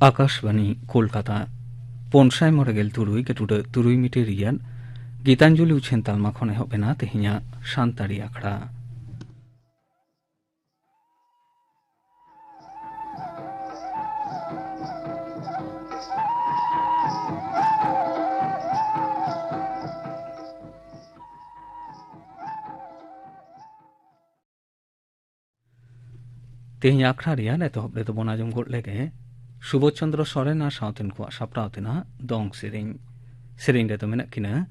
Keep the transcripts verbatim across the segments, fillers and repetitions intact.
ᱟᱠᱟᱥᱵᱟᱱᱤ ᱠᱳᱞᱠᱟᱛᱟ᱾ ᱯᱩᱱ ᱥᱟᱭ ᱢᱚᱬᱮ ᱜᱮᱞ ᱛᱩᱨᱩᱭ ᱜᱮᱴᱩᱰᱟᱹ ᱛᱩᱨᱩᱭ ᱢᱤᱴᱟᱨ ᱨᱮᱭᱟᱜ ᱜᱤᱛᱟᱧᱡᱚᱞᱤ ᱩᱪᱷᱟᱹᱱ ᱛᱟᱞᱢᱟ ᱠᱷᱚᱱ ᱮᱦᱚᱵ ᱮᱱᱟ ᱛᱮᱦᱮᱧᱟᱜ ᱥᱟᱱᱛᱟᱲᱤ ᱟᱠᱷᱲᱟ᱾ ᱛᱮᱦᱮᱧ ᱟᱠᱷᱲᱟ ᱨᱮᱭᱟᱜ ᱮᱛᱚᱦᱚᱵ ᱨᱮᱫᱚ ᱵᱚᱱ ᱟᱸᱡᱚᱢ ᱜᱚᱫ ᱞᱮᱜᱮ ᱥᱩᱵᱳᱫᱷ ᱪᱚᱸᱫᱽᱨᱚ ᱥᱚᱨᱮᱱ ᱟᱨ ᱥᱟᱶᱛᱮᱱ ᱠᱚᱣᱟᱜ ᱥᱟᱯᱲᱟᱣ ᱛᱮᱱᱟᱜ ᱫᱚᱝ ᱥᱮᱨᱮᱧ᱾ ᱥᱮᱨᱮᱧ ᱨᱮᱫᱚ ᱢᱮᱱᱟᱜ ᱠᱤᱱᱟ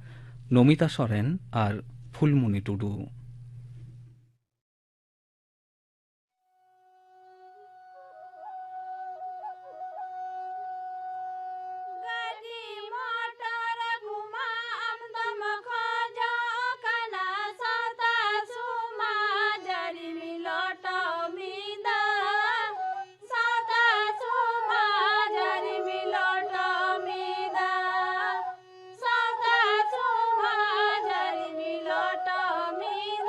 ᱱᱚᱢᱤᱛᱟ ᱥᱚᱨᱮᱱ ᱟᱨ ᱯᱷᱩᱞᱢᱩᱱᱤ ᱴᱩᱰᱩ᱾ ᱜᱟᱹᱰᱤ ᱢᱚᱴᱚᱨ ᱠᱚᱢᱟ ᱟᱢ ᱫᱚᱢ ᱠᱷᱚᱡᱚᱜ ᱠᱟᱱᱟ, ᱥᱟᱶᱛᱟ ᱥᱚᱢᱟᱡᱽ ᱟᱹᱨᱤ ᱢᱤᱞᱚᱴ ᱢᱤᱫᱟ, ᱥᱟᱶᱛᱟ ᱥᱚᱢᱟᱡᱽ ᱟᱹᱨᱤ ᱢᱤᱞᱚᱴ ᱢᱤᱫᱟ, ᱥᱟᱶᱛᱟ ᱥᱚᱢᱟᱡᱽ ᱟᱹᱨᱤ ᱢᱤᱞᱚᱴ ᱢᱤᱫᱟ᱾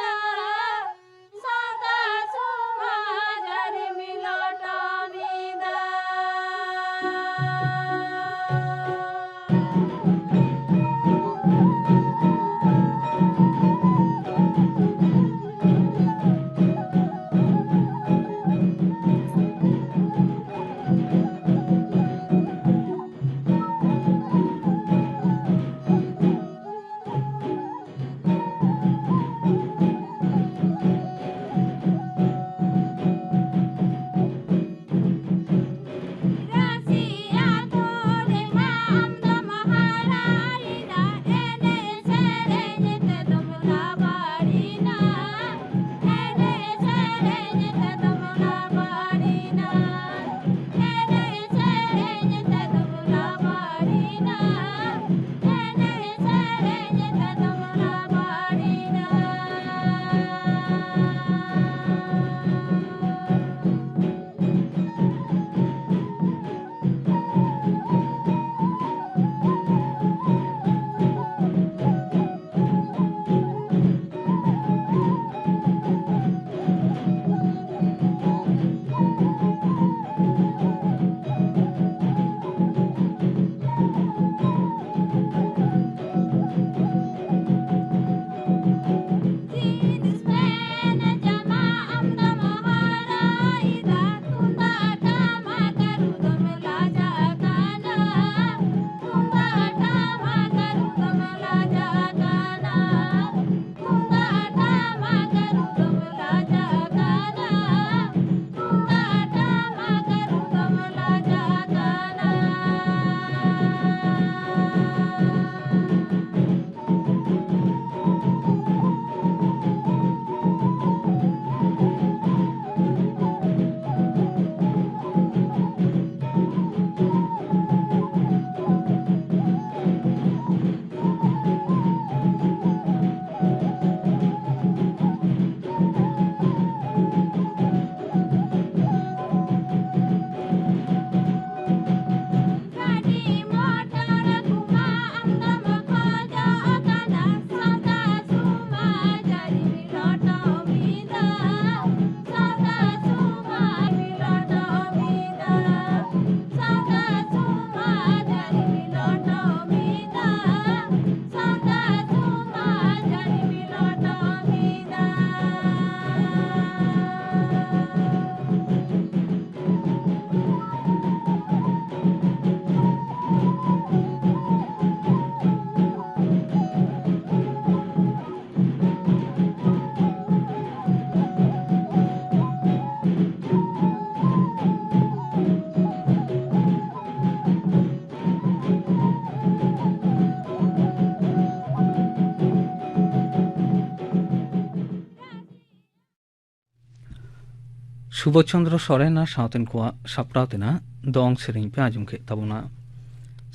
ᱥᱩᱵᱳᱫᱷ ᱪᱚᱱᱫᱨᱚ ᱥᱚᱨᱮᱱ ᱟᱨ ᱥᱟᱶᱛᱮᱱ ᱠᱚᱣᱟᱜ ᱥᱟᱯᱲᱟᱣ ᱛᱮᱱᱟᱜ ᱫᱚᱝ ᱥᱮᱨᱮᱧ ᱯᱮ ᱟᱸᱡᱚᱢ ᱠᱮᱫ ᱛᱟᱵᱚᱱᱟ᱾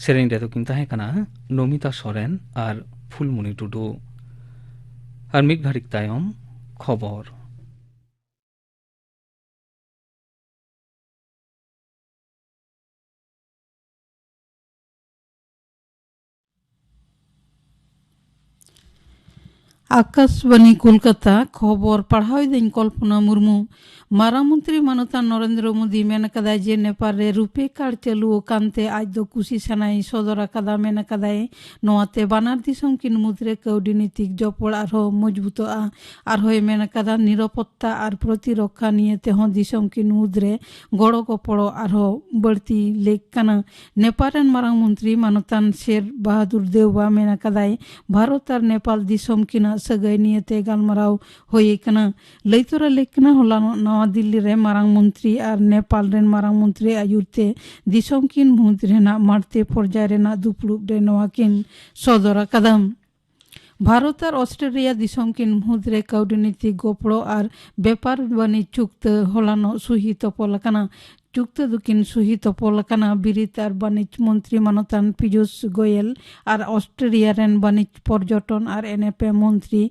ᱥᱮᱨᱮᱧ ᱨᱮᱫᱚ ᱠᱤᱱ ᱛᱟᱦᱮᱸ ᱠᱟᱱᱟ ᱱᱚᱢᱤᱛᱟ ᱥᱚᱨᱮᱱ ᱟᱨ ᱯᱷᱩᱞᱢᱩᱱᱤ ᱴᱩᱰᱩ᱾ ᱟᱨ ᱢᱤᱫ ᱜᱷᱟᱹᱲᱤᱠ ᱛᱟᱭᱚᱢ ᱠᱷᱚᱵᱚᱨ᱾ ᱟᱠᱟᱥᱵᱟᱱᱤ ᱠᱳᱞᱠᱟᱛᱟ, ᱠᱷᱚᱵᱚᱨ ᱯᱟᱲᱦᱟᱣ ᱮᱫᱟᱹᱧ ᱠᱚᱞᱯᱚᱱᱟ ᱢᱩᱨᱢᱩ᱾ ᱢᱟᱨᱟᱝ ᱢᱚᱱᱛᱨᱤ ᱢᱟᱱᱚᱛᱟᱱ ᱱᱚᱨᱮᱱᱫᱨᱚ ᱢᱳᱫᱤ ᱢᱮᱱ ᱟᱠᱟᱫᱟᱭ ᱡᱮ ᱱᱮᱯᱟᱞ ᱨᱮ ᱨᱩᱯᱮ ᱠᱟᱨᱰ ᱪᱟᱹᱞᱩ ᱟᱠᱟᱱ ᱛᱮ ᱟᱡ ᱫᱚ ᱠᱩᱥᱤ ᱥᱟᱱᱟᱭ ᱥᱚᱫᱚᱨ ᱟᱠᱟᱫᱟ ᱢᱮᱱ ᱟᱠᱟᱫᱟᱭ᱾ ᱱᱚᱣᱟᱛᱮ ᱵᱟᱱᱟᱨ ᱫᱤᱥᱚᱢ ᱠᱤᱱ ᱢᱩᱫᱽᱨᱮ ᱠᱟᱹᱣᱰᱤᱱᱤᱛᱤᱠ ᱡᱚᱯᱚᱲ ᱟᱨᱦᱚᱸ ᱢᱚᱡᱽᱵᱩᱛᱚᱜᱼᱟ᱾ ᱟᱨᱦᱚᱸᱭ ᱢᱮᱱ ᱟᱠᱟᱫᱟ ᱱᱤᱨᱟᱯᱚᱛᱛᱟ ᱟᱨ ᱯᱨᱚᱛᱤᱨᱚᱠᱠᱷᱟ ᱱᱤᱭᱮ ᱛᱮᱦᱚᱸ ᱫᱤᱥᱚᱢ ᱠᱤᱱ ᱢᱩᱫᱽᱨᱮ ᱜᱚᱲᱚ ᱜᱚᱯᱚᱲᱚ ᱟᱨᱦᱚᱸ ᱵᱟᱹᱲᱛᱤ ᱞᱮᱠ ᱠᱟᱱᱟ᱾ ᱱᱮᱯᱟᱞ ᱨᱮᱱ ᱢᱟᱨᱟᱝ ᱢᱚᱱᱛᱨᱤ ᱢᱟᱱᱚᱛᱟᱱ ᱥᱮᱨ ᱵᱟᱦᱟᱫᱩᱨ ᱫᱮᱣᱵᱟ ᱢᱮᱱ ᱟᱠᱟᱫᱟᱭ, ᱵᱷᱟᱨᱚᱛ ᱟᱨ ᱱᱮᱯᱟᱞ ᱫᱤᱥᱚᱢ ᱠᱤᱱᱟᱜ ᱥᱟᱹᱜᱟᱹᱭ ᱱᱤᱭᱮᱛᱮ ᱜᱟᱞᱢᱟᱨᱟᱣ ᱦᱩᱭ ᱟᱠᱟᱱᱟ᱾ ᱞᱟᱹᱭ ᱛᱚᱨᱟ ᱞᱮᱠ ᱠᱟᱱᱟ, ᱦᱚᱞᱟᱱᱚᱜ ᱱᱟᱣᱟ ᱫᱤᱞᱞᱤ ᱨᱮ ᱢᱟᱨᱟᱝ ᱢᱚᱱᱛᱨᱤ ᱟᱨ ᱱᱮᱯᱟᱞ ᱨᱮᱱ ᱢᱟᱨᱟᱝ ᱢᱚᱱᱛᱨᱤ ᱟᱭᱩᱨ ᱛᱮ ᱫᱤᱥᱚᱢ ᱠᱤᱱ ᱢᱩᱫᱽ ᱨᱮᱱᱟᱜ ᱢᱟᱬᱛᱮ ᱯᱚᱨᱡᱟᱭ ᱨᱮᱱᱟᱜ ᱫᱩᱯᱲᱩᱵ ᱨᱮ ᱱᱚᱣᱟ ᱠᱤᱱ ᱥᱚᱫᱚᱨ ᱟᱠᱟᱫᱟ᱾ ᱵᱷᱟᱨᱚᱛ ᱟᱨ ᱚᱥᱴᱨᱮᱞᱤᱭᱟ ᱫᱤᱥᱚᱢ ᱠᱤᱱ ᱢᱩᱫᱽᱨᱮ ᱠᱟᱹᱣᱰᱤᱱᱤᱛᱤ ᱜᱚᱯᱲᱚ ᱟᱨ ᱵᱮᱯᱟᱨ ᱵᱟᱹᱱᱤᱡᱽ ᱪᱩᱠᱛᱟᱹ ᱦᱚᱞᱟᱱᱚᱜ ᱥᱩᱦᱤ ᱛᱚᱯᱚᱞ ᱟᱠᱟᱱᱟ᱾ ᱪᱩᱠᱛᱟᱹ ᱫᱚᱠᱤᱱ ᱥᱩᱦᱤ ᱛᱚᱯᱚᱞ ᱟᱠᱟᱱᱟ ᱵᱤᱨᱤᱫ ᱟᱨ ᱵᱟᱹᱱᱤᱡᱽ ᱢᱚᱱᱛᱨᱤ ᱢᱟᱱᱚᱛᱟᱱ ᱯᱤᱭᱩᱥ ᱜᱳᱭᱮᱞ ᱟᱨ ᱚᱥᱴᱨᱮᱞᱤᱭᱟ ᱨᱮᱱ ᱵᱟᱹᱱᱤᱡᱽ ᱯᱚᱨᱡᱚᱴᱚᱱ ᱟᱨ ᱮᱱ ᱮᱯ ᱮ ᱢᱚᱱᱛᱨᱤ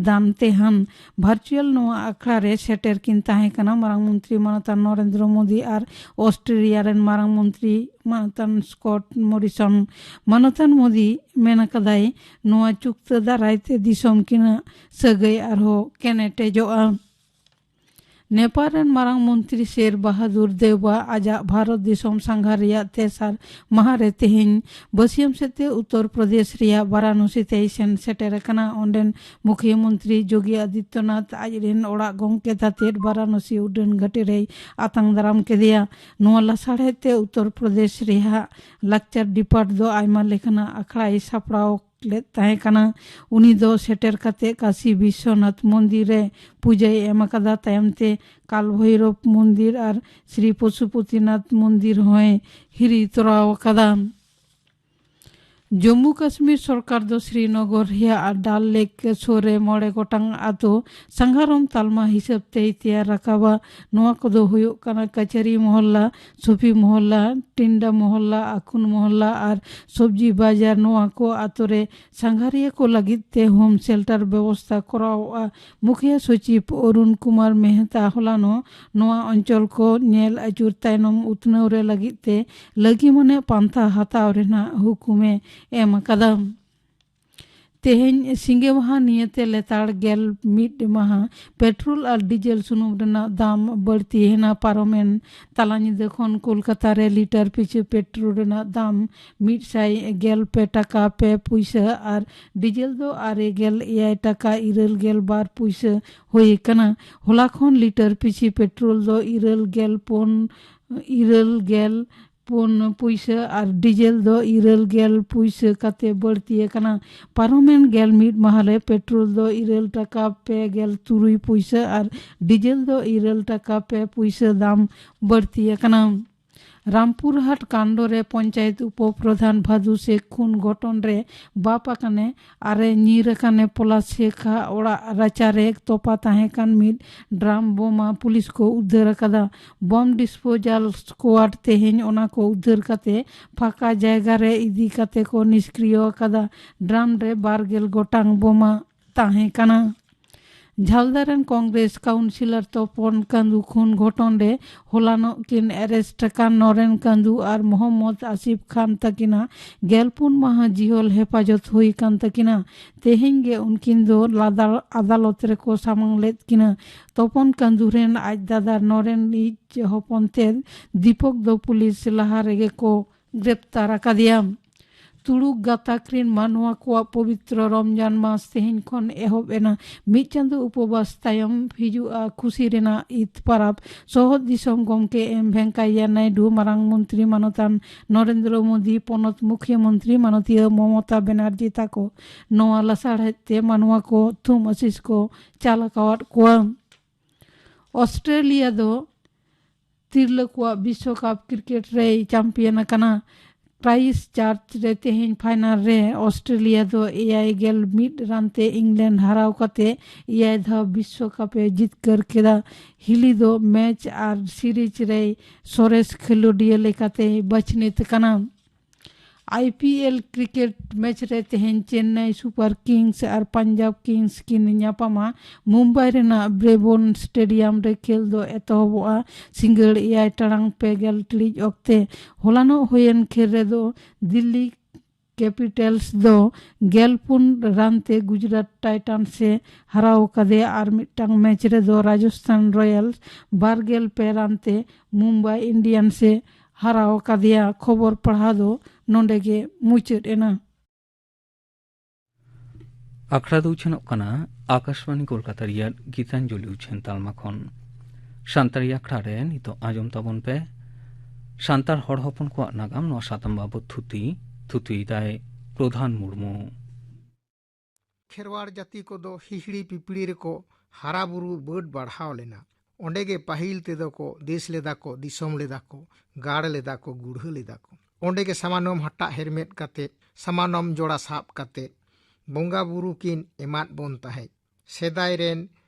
ᱫᱟᱱ ᱛᱮᱦᱟᱱ᱾ ᱵᱷᱟᱨᱪᱩᱭᱟᱞ ᱱᱚᱣᱟ ᱟᱠᱷᱲᱟ ᱨᱮ ᱥᱮᱴᱮᱨ ᱠᱤᱱ ᱛᱟᱦᱮᱸ ᱠᱟᱱᱟ ᱢᱟᱨᱟᱝ ᱢᱚᱱᱛᱨᱤ ᱢᱟᱱᱚᱛᱟᱱ ᱱᱚᱨᱮᱱᱫᱨᱚ ᱢᱳᱫᱤ ᱟᱨ ᱚᱥᱴᱨᱮᱞᱤᱭᱟ ᱨᱮᱱ ᱢᱟᱨᱟᱝ ᱢᱚᱱᱛᱨᱤ ᱢᱟᱱᱚᱛᱟᱱ ᱥᱠᱚᱴ ᱢᱚᱨᱤᱥᱚᱱ᱾ ᱢᱟᱱᱚᱛᱟᱱ ᱢᱳᱫᱤ ᱢᱮᱱ ᱟᱠᱟᱫᱟᱭ, ᱱᱚᱣᱟ ᱪᱩᱠᱛᱟᱹ ᱫᱟᱨᱟᱭ ᱛᱮ ᱫᱤᱥᱚᱢ ᱠᱤᱱᱟᱜ ᱥᱟᱹᱜᱟᱹᱭ ᱟᱨᱦᱚᱸ ᱠᱮᱱᱮᱴᱮᱡᱚᱜᱼᱟ᱾ ᱱᱮᱯᱟᱞ ᱨᱮᱱ ᱢᱟᱨᱟᱝ ᱢᱚᱱᱛᱨᱤ ᱥᱮᱨ ᱵᱟᱦᱟᱫᱩᱨ ᱫᱮᱣᱵᱟ ᱟᱡᱟᱜ ᱵᱷᱟᱨᱚᱛ ᱫᱤᱥᱚᱢ ᱥᱟᱸᱜᱷᱟᱨ ᱨᱮᱭᱟᱜ ᱛᱮᱥᱟᱨ ᱢᱟᱦᱟ ᱨᱮ ᱛᱮᱦᱮᱧ ᱵᱟᱹᱥᱤᱭᱟᱹᱢ ᱥᱮᱫ ᱛᱮ ᱩᱛᱛᱚᱨ ᱯᱨᱚᱫᱮᱥ ᱨᱮᱭᱟᱜ ᱵᱟᱨᱟᱱᱚᱥᱤ ᱛᱮᱭ ᱥᱮᱱ ᱥᱮᱴᱮᱨ ᱟᱠᱟᱱᱟ᱾ ᱚᱸᱰᱮᱱ ᱢᱩᱠᱷᱭᱟᱹ ᱢᱚᱱᱛᱨᱤ ᱡᱳᱜᱤ ᱟᱫᱤᱛᱭᱚᱱᱟᱛᱷ ᱟᱡ ᱨᱮᱱ ᱚᱲᱟᱜ ᱜᱚᱢᱠᱮ ᱛᱟᱛᱮᱫ ᱵᱟᱨᱟᱱᱚᱥᱤ ᱩᱰᱟᱹᱱ ᱜᱷᱟᱹᱴᱤ ᱨᱮᱭ ᱟᱛᱟᱝ ᱫᱟᱨᱟᱢ ᱠᱮᱫᱮᱭᱟ᱾ ᱱᱚᱣᱟ ᱞᱟᱥᱟᱲᱦᱮᱫ ᱛᱮ ᱩᱛᱛᱚᱨ ᱯᱨᱚᱫᱮᱥ ᱨᱮᱭᱟᱜ ᱞᱟᱠᱪᱟᱨ ᱰᱤᱯᱟᱨᱴ ᱫᱚ ᱟᱭᱢᱟ ᱞᱮᱠᱟᱱᱟᱜ ᱟᱠᱷᱲᱟᱭ ᱥᱟᱯᱲᱟᱣ ᱞᱮᱫ ᱛᱟᱦᱮᱸ ᱠᱟᱱᱟ᱾ ᱩᱱᱤ ᱫᱚ ᱥᱮᱴᱮᱨ ᱠᱟᱛᱮ ᱠᱟᱥᱤ ᱵᱤᱥᱥᱚᱱᱟᱛᱷ ᱢᱚᱱᱫᱤᱨ ᱨᱮ ᱯᱩᱡᱟᱹᱭ ᱮᱢ ᱟᱠᱟᱫᱟ᱾ ᱛᱟᱭᱚᱢ ᱛᱮ ᱠᱟᱞ ᱵᱷᱳᱭᱨᱚᱵ ᱢᱚᱱᱫᱤᱨ ᱟᱨ ᱥᱨᱤ ᱯᱚᱥᱩᱯᱚᱛᱤᱱᱟᱛᱷ ᱢᱚᱱᱫᱤᱨ ᱦᱚᱸᱭ ᱦᱤᱨᱤ ᱛᱚᱨᱟᱣ ᱟᱠᱟᱫᱟ᱾ ᱡᱚᱢᱢᱩ ᱠᱟᱥᱢᱤᱨ ᱥᱚᱨᱠᱟᱨ ᱫᱚ ᱥᱨᱤᱱᱚᱜᱚᱨ ᱨᱮᱭᱟᱜ ᱰᱟᱞ ᱞᱮᱠ ᱥᱩᱨ ᱨᱮ ᱢᱚᱬᱮ ᱜᱚᱴᱟᱝ ᱟᱛᱳ ᱥᱟᱸᱜᱟᱲᱚᱢ ᱛᱟᱞᱢᱟ ᱦᱤᱥᱟᱹᱵ ᱛᱮᱭ ᱛᱮᱭᱟᱨ ᱨᱟᱠᱟᱵᱟ᱾ ᱱᱚᱣᱟ ᱠᱚᱫᱚ ᱦᱩᱭᱩᱜ ᱠᱟᱱᱟ ᱠᱟᱪᱟᱨᱤ ᱢᱚᱦᱚᱞᱞᱟ, ᱥᱩᱯᱤ ᱢᱚᱦᱚᱞᱞᱟ, ᱴᱤᱱᱰᱟ ᱢᱚᱦᱚᱞᱞᱟ, ᱟᱠᱷᱩᱱ ᱢᱚᱦᱚᱞᱞᱟ ᱟᱨ ᱥᱚᱵᱽᱡᱤ ᱵᱟᱡᱟᱨ᱾ ᱱᱚᱣᱟ ᱠᱚ ᱟᱛᱳ ᱨᱮ ᱥᱟᱸᱜᱷᱟᱨᱤᱭᱟᱹ ᱠᱚ ᱞᱟᱹᱜᱤᱫ ᱛᱮ ᱦᱳᱢ ᱥᱮᱞᱴᱟᱨ ᱵᱮᱵᱚᱥᱛᱷᱟ ᱠᱚᱨᱟᱣᱚᱜᱼᱟ᱾ ᱢᱩᱠᱷᱤᱭᱟᱹ ᱥᱚᱪᱤᱵᱽ ᱚᱨᱩᱱ ᱠᱩᱢᱟᱨ ᱢᱮᱦᱛᱟ ᱦᱚᱞᱟᱱᱚᱜ ᱱᱚᱣᱟ ᱚᱧᱪᱚᱞ ᱠᱚ ᱧᱮᱞ ᱟᱹᱪᱩᱨ ᱛᱟᱭᱱᱚᱢ ᱩᱛᱱᱟᱹᱣ ᱨᱮ ᱞᱟᱹᱜᱤᱫ ᱛᱮ ᱞᱟᱹᱜᱤᱢ ᱟᱱᱮ ᱯᱟᱱᱛᱷᱟ ᱦᱟᱛᱟᱣ ᱨᱮᱱᱟᱜ ᱦᱩᱠᱩᱢᱮ ᱮᱢ ᱟᱠᱟᱫᱟ᱾ ᱛᱮᱦᱮᱧ ᱥᱤᱸᱜᱮ ᱢᱟᱦᱟ ᱱᱤᱭᱟᱹᱛᱮ ᱞᱮᱛᱟᱲ ᱜᱮᱞ ᱢᱤᱫ ᱢᱟᱦᱟ ᱯᱮᱴᱨᱳᱞ ᱟᱨ ᱰᱤᱡᱮᱞ ᱥᱩᱱᱩᱢ ᱨᱮᱱᱟᱜ ᱫᱟᱢ ᱵᱟᱹᱲᱛᱤ ᱮᱱᱟ᱾ ᱯᱟᱨᱚᱢᱮᱱ ᱛᱟᱞᱟ ᱧᱤᱫᱟᱹ ᱠᱷᱚᱱ ᱠᱳᱞᱠᱟᱛᱟ ᱨᱮ ᱞᱤᱴᱟᱨ ᱯᱤᱪᱷᱩ ᱯᱮᱴᱨᱳᱞ ᱨᱮᱱᱟᱜ ᱫᱟᱢ ᱢᱤᱫ ᱥᱟᱭ ᱜᱮᱞ ᱯᱮ ᱴᱟᱠᱟ ᱯᱮ ᱯᱩᱭᱥᱟᱹ ᱟᱨ ᱰᱤᱡᱮᱞ ᱫᱚ ᱟᱨᱮ ᱜᱮᱞ ᱮᱭᱟᱭ ᱴᱟᱠᱟ ᱤᱨᱟᱹᱞ ᱜᱮᱞ ᱵᱟᱨ ᱯᱩᱭᱥᱟᱹ ᱦᱩᱭ ᱟᱠᱟᱱᱟ᱾ ᱦᱚᱞᱟ ᱠᱷᱚᱱ ᱞᱤᱴᱟᱨ ᱯᱤᱪᱷᱤ ᱯᱮᱴᱨᱳᱞ ᱫᱚ ᱤᱨᱟᱹᱞ ᱜᱮᱞ ᱯᱩᱱ, ᱤᱨᱟᱹᱞ ᱜᱮᱞ ᱯᱩᱱ ᱯᱩᱭᱥᱟᱹ ᱟᱨ ᱰᱤᱡᱮᱞ ᱫᱚ ᱤᱨᱟᱹᱞ ᱜᱮᱞ ᱯᱩᱭᱥᱟᱹ ᱠᱟᱛᱮ ᱵᱟᱹᱲᱛᱤ ᱟᱠᱟᱱᱟ᱾ ᱯᱟᱨᱚᱢᱮᱱ ᱜᱮᱞ ᱢᱤᱫ ᱢᱟᱦᱟ ᱨᱮ ᱯᱮᱴᱨᱳᱞ ᱫᱚ ᱤᱨᱟᱹᱞ ᱴᱟᱠᱟ ᱯᱮ ᱜᱮᱞ ᱛᱩᱨᱩᱭ ᱯᱩᱭᱥᱟᱹ ᱟᱨ ᱰᱤᱡᱮᱞ ᱫᱚ ᱤᱨᱟᱹᱞ ᱴᱟᱠᱟ ᱯᱮ ᱯᱩᱭᱥᱟᱹ ᱫᱟᱢ ᱵᱟᱹᱲᱛᱤ ᱟᱠᱟᱱᱟ᱾ ᱨᱟᱢᱯᱩᱨᱦᱟᱴ ᱠᱟᱱᱰ ᱨᱮ ᱯᱚᱧᱪᱟᱭᱮᱛ ᱩᱯᱚ ᱯᱨᱚᱫᱷᱟᱱ ᱵᱷᱟᱫᱩ ᱥᱮᱠ ᱠᱷᱩᱱ ᱜᱷᱚᱴᱚᱱ ᱨᱮ ᱵᱟᱯ ᱟᱠᱟᱱᱮ ᱟᱨᱮ ᱧᱤᱨ ᱟᱠᱟᱱᱮ ᱯᱚᱞᱟᱥ ᱥᱮᱠᱷᱟ ᱚᱲᱟᱜ ᱨᱟᱪᱟ ᱨᱮ ᱛᱚᱯᱟ ᱛᱟᱦᱮᱸ ᱠᱟᱱ ᱢᱤᱫ ᱰᱨᱟᱢ ᱵᱳᱢᱟ ᱯᱩᱞᱤᱥ ᱠᱚ ᱩᱫᱽᱫᱷᱟᱹᱨ ᱟᱠᱟᱫᱟ᱾ ᱵᱚᱢ ᱰᱤᱥᱯᱳᱡᱟᱞ ᱥᱠᱣᱟᱰ ᱛᱮᱦᱮᱧ ᱚᱱᱟ ᱠᱚ ᱩᱫᱽᱫᱷᱟᱹᱨ ᱠᱟᱛᱮ ᱯᱷᱟᱸᱠᱟ ᱡᱟᱭᱜᱟ ᱨᱮ ᱤᱫᱤ ᱠᱟᱛᱮ ᱠᱚ ᱱᱤᱥᱠᱨᱤᱭᱚ ᱟᱠᱟᱫᱟ᱾ ᱰᱨᱟᱢ ᱨᱮ ᱵᱟᱨ ᱜᱮᱞ ᱜᱚᱴᱟᱝ ᱵᱳᱢᱟ ᱛᱟᱦᱮᱸ ᱠᱟᱱᱟ᱾ ᱡᱷᱟᱞᱫᱟ ᱨᱮᱱ ᱠᱚᱝᱜᱨᱮᱥ ᱠᱟᱣᱩᱱᱥᱤᱞᱚᱨ ᱛᱚᱯᱚᱱ ᱠᱟᱹᱱᱫᱩ ᱠᱷᱩᱱ ᱜᱷᱚᱴᱚᱱ ᱨᱮ ᱦᱚᱞᱟᱱᱚᱜ ᱠᱤᱱ ᱮᱨᱮᱥᱴ ᱟᱠᱟᱱ ᱱᱚᱨᱮᱱ ᱠᱟᱹᱱᱫᱩ ᱟᱨ ᱢᱚᱦᱚᱢᱢᱚᱫᱽ ᱟᱥᱤᱯ ᱠᱷᱟᱱ ᱛᱟᱹᱠᱤᱱᱟᱜ ᱜᱮᱞ ᱯᱩᱱ ᱢᱟᱦᱟ ᱡᱤᱦᱚᱞ ᱦᱮᱯᱟᱡᱚᱛ ᱦᱩᱭ ᱠᱟᱱ ᱛᱟᱹᱠᱤᱱᱟ᱾ ᱛᱮᱦᱮᱧ ᱜᱮ ᱩᱱᱠᱤᱱ ᱫᱚ ᱞᱟᱫᱟ-, ᱟᱫᱟᱞᱚᱛ ᱨᱮᱠᱚ ᱥᱟᱢᱟᱝ ᱞᱮᱫ ᱠᱤᱱᱟ᱾ ᱛᱚᱯᱚᱱ ᱠᱟᱹᱱᱫᱩ ᱨᱮᱱ ᱟᱡ ᱫᱟᱫᱟ ᱱᱚᱨᱮᱱ ᱤᱡ ᱦᱚᱯᱚᱱ ᱛᱮᱫ ᱫᱤᱯᱚᱠ ᱫᱚ ᱯᱩᱞᱤᱥ ᱞᱟᱦᱟ ᱨᱮᱜᱮ ᱠᱚ ᱜᱨᱮᱯᱛᱟᱨ ᱟᱠᱟᱫᱮᱭᱟ᱾ ᱛᱩᱲᱩᱠ ᱜᱟᱛᱟᱠ ᱨᱤᱱ ᱢᱟᱱᱣᱟ ᱠᱚᱣᱟᱜ ᱯᱚᱵᱤᱛᱨᱚ ᱨᱚᱢᱡᱟᱱ ᱢᱟᱥ ᱛᱮᱦᱮᱧ ᱠᱷᱚᱱ ᱮᱦᱚᱵ ᱮᱱᱟ᱾ ᱢᱤᱫ ᱪᱟᱸᱫᱚ ᱩᱯᱚᱵᱟᱥ ᱛᱟᱭᱚᱢ ᱦᱤᱡᱩᱜᱼᱟ ᱠᱷᱩᱥᱤ ᱨᱮᱱᱟᱜ ᱤᱫ ᱯᱟᱨᱟᱵᱽ᱾ ᱥᱚᱦᱚᱫ ᱫᱤᱥᱚᱢ ᱜᱚᱢᱠᱮ ᱮᱢ ᱵᱷᱮᱝᱠᱟᱭᱟ ᱱᱟᱭᱰᱩ, ᱢᱟᱨᱟᱝ ᱢᱚᱱᱛᱨᱤ ᱢᱟᱱᱚᱛᱟᱱ ᱱᱚᱨᱮᱱᱫᱨᱚ ᱢᱳᱫᱤ, ᱯᱚᱱᱚᱛ ᱢᱩᱠᱷᱤᱭᱟᱹ ᱢᱚᱱᱛᱨᱤ ᱢᱟᱱᱚᱛᱤᱭᱟᱹ ᱢᱚᱢᱚᱛᱟ ᱵᱮᱱᱟᱨᱡᱤ ᱛᱟᱠᱚ ᱱᱚᱣᱟ ᱞᱟᱥᱟᱲᱦᱮᱫ ᱛᱮ ᱢᱟᱱᱣᱟ ᱠᱚ ᱛᱷᱩᱢ ᱟᱥᱤᱥ ᱠᱚ ᱪᱟᱞ ᱟᱠᱟᱣᱟᱫ ᱠᱚᱣᱟ᱾ ᱚᱥᱴᱨᱮᱞᱤᱭᱟ ᱫᱚ ᱛᱤᱨᱞᱟᱹ ᱠᱚᱣᱟᱜ ᱵᱤᱥᱣᱚᱠᱟᱯ ᱠᱨᱤᱠᱮᱴ ᱨᱮᱭ ᱪᱟᱢᱯᱤᱭᱟᱱ ᱟᱠᱟᱱᱟ᱾ ᱠᱨᱟᱭᱤᱥᱴ ᱪᱟᱨᱪ ᱨᱮ ᱛᱮᱦᱮᱧ ᱯᱷᱟᱭᱱᱟᱞ ᱨᱮ ᱚᱥᱴᱨᱮᱞᱤᱭᱟ ᱫᱚ ᱮᱭᱟᱭ ᱜᱮᱞ ᱢᱤᱫ ᱨᱟᱱ ᱛᱮ ᱤᱝᱞᱮᱱᱰ ᱦᱟᱨᱟᱣ ᱠᱟᱛᱮ ᱮᱭᱟᱭ ᱫᱷᱟᱣ ᱵᱤᱥᱥᱚᱠᱟᱯ ᱮ ᱡᱤᱛᱠᱟᱹᱨ ᱠᱮᱫᱟ᱾ ᱦᱤᱞᱤ ᱫᱚ ᱢᱮᱪ ᱟᱨ ᱥᱤᱨᱤᱡᱽ ᱨᱮᱭ ᱥᱚᱨᱮᱥ ᱠᱷᱮᱞᱳᱰᱤᱭᱟᱹ ᱞᱮᱠᱟᱛᱮᱭ ᱵᱟᱪᱷᱱᱤᱛ ᱠᱟᱱᱟ᱾ I P L cricket match ᱨᱮ ᱛᱮᱦᱮᱧ ᱪᱮᱱᱱᱟᱭ ᱥᱩᱯᱟᱨ ᱠᱤᱝᱥ ᱟᱨ ᱯᱟᱧᱡᱟᱵᱽ ᱠᱤᱝᱥ ᱠᱤᱱ ᱧᱟᱯᱟᱢᱟ᱾ ᱢᱩᱢᱵᱟᱭ ᱨᱮᱱᱟᱜ ᱵᱨᱮᱵᱚᱱ ᱥᱴᱮᱰᱤᱭᱟᱢ ᱨᱮ ᱠᱷᱮᱞ ᱫᱚ ᱮᱛᱚᱦᱚᱵᱚᱜᱼᱟ᱾ ᱥᱤᱸᱜᱟᱹᱲ ᱮᱭᱟᱭ ᱴᱟᱲᱟᱝ ᱯᱮ ᱜᱮᱞ ᱴᱤᱲᱤᱡ ᱚᱠᱛᱮ᱾ ᱦᱚᱞᱟᱱᱚᱜ ᱦᱩᱭᱮᱱ ᱠᱷᱮᱞ ᱨᱮᱫᱚ ᱫᱤᱞᱞᱤ ᱠᱮᱯᱤᱴᱟᱞᱥ ᱫᱚ ᱜᱮᱞ ᱯᱩᱱ ᱨᱟᱱ ᱛᱮ ᱜᱩᱡᱽᱨᱟᱴ ᱴᱟᱭᱴᱟᱱᱥ ᱮ ᱦᱟᱨᱟᱣ ᱟᱠᱟᱫᱮᱭᱟ᱾ ᱟᱨ ᱢᱤᱫᱴᱟᱝ ᱢᱮᱪ ᱨᱮᱫᱚ ᱨᱟᱡᱚᱥᱛᱷᱟᱱ ᱨᱚᱭᱟᱞᱥ ᱵᱟᱨ ᱜᱮᱞ ᱯᱮ ᱨᱟᱱ ᱛᱮ ᱢᱩᱢᱵᱟᱭ ᱤᱱᱰᱤᱭᱟᱱᱥ ᱮ ᱦᱟᱨᱟᱣ ᱟᱠᱟᱫᱮᱭᱟ᱾ ᱠᱷᱚᱵᱚᱨ ᱯᱟᱲᱦᱟᱣ ᱫᱚ ᱱᱚᱰᱮ ᱜᱮ ᱢᱩᱪᱟᱹᱫ ᱮᱱᱟ᱾ ᱟᱠᱷᱲᱟ ᱫᱚ ᱩᱪᱷᱟᱹᱱᱚᱜ ᱠᱟᱱᱟ ᱟᱠᱟᱥᱵᱟᱱᱤ ᱠᱳᱞᱠᱟᱛᱟ ᱨᱮᱭᱟᱜ ᱜᱤᱛᱟᱧᱡᱚᱞᱤ ᱩᱪᱷᱟᱹᱱ ᱛᱟᱞᱢᱟ ᱠᱷᱚᱱ᱾ ᱥᱟᱱᱛᱟᱲᱤ ᱟᱠᱷᱲᱟ ᱨᱮ ᱱᱤᱛᱚᱜ ᱟᱸᱡᱚᱢ ᱛᱟᱵᱚᱱ ᱯᱮ ᱥᱟᱱᱛᱟᱲ ᱦᱚᱲ ᱦᱚᱯᱚᱱ ᱠᱚᱣᱟᱜ ᱱᱟᱜᱟᱢ, ᱱᱚᱣᱟ ᱥᱟᱛᱟᱢ ᱵᱟᱵᱚᱛ ᱛᱷᱩᱛᱤ᱾ ᱛᱷᱩᱛᱤᱭᱮᱫᱟᱭ ᱯᱨᱚᱫᱷᱟᱱ ᱢᱩᱨᱢᱩ᱾ ᱠᱷᱮᱨᱣᱟᱲ ᱡᱟᱹᱛᱤ ᱠᱚᱫᱚ ᱦᱤᱦᱤᱲᱤ ᱯᱤᱯᱤᱲᱤ ᱨᱮᱠᱚ ᱦᱟᱨᱟ ᱵᱩᱨᱩ ᱵᱟᱹᱰ ᱵᱟᱲᱦᱟᱣ ᱞᱮᱱᱟ᱾ ᱚᱸᱰᱮ ᱜᱮ ᱯᱟᱹᱦᱤᱞ ᱛᱮᱫᱚ ᱠᱚ ᱫᱮᱥ ᱞᱮᱫᱟ ᱠᱚ, ᱫᱤᱥᱚᱢ ᱞᱮᱫᱟ ᱠᱚ, ᱜᱟᱲ ᱞᱮᱫᱟ ᱠᱚ, ᱜᱩᱲᱦᱟᱹ ᱞᱮᱫᱟ ᱠᱚ᱾ ᱚᱸᱰᱮ ᱜᱮ ᱥᱟᱢᱟᱱᱚᱢ ᱦᱟᱴᱟᱜ ᱦᱮᱨᱢᱮᱫ ᱠᱟᱛᱮ, ᱥᱟᱢᱟᱱᱚᱢ ᱡᱚᱲᱟ ᱥᱟᱵ ᱠᱟᱛᱮ ᱵᱚᱸᱜᱟ ᱵᱩᱨᱩ ᱠᱤᱱ ᱮᱢᱟᱫ ᱵᱚᱱ ᱛᱟᱦᱮᱸᱫ᱾ ᱥᱮᱫᱟᱭ ᱨᱮᱱ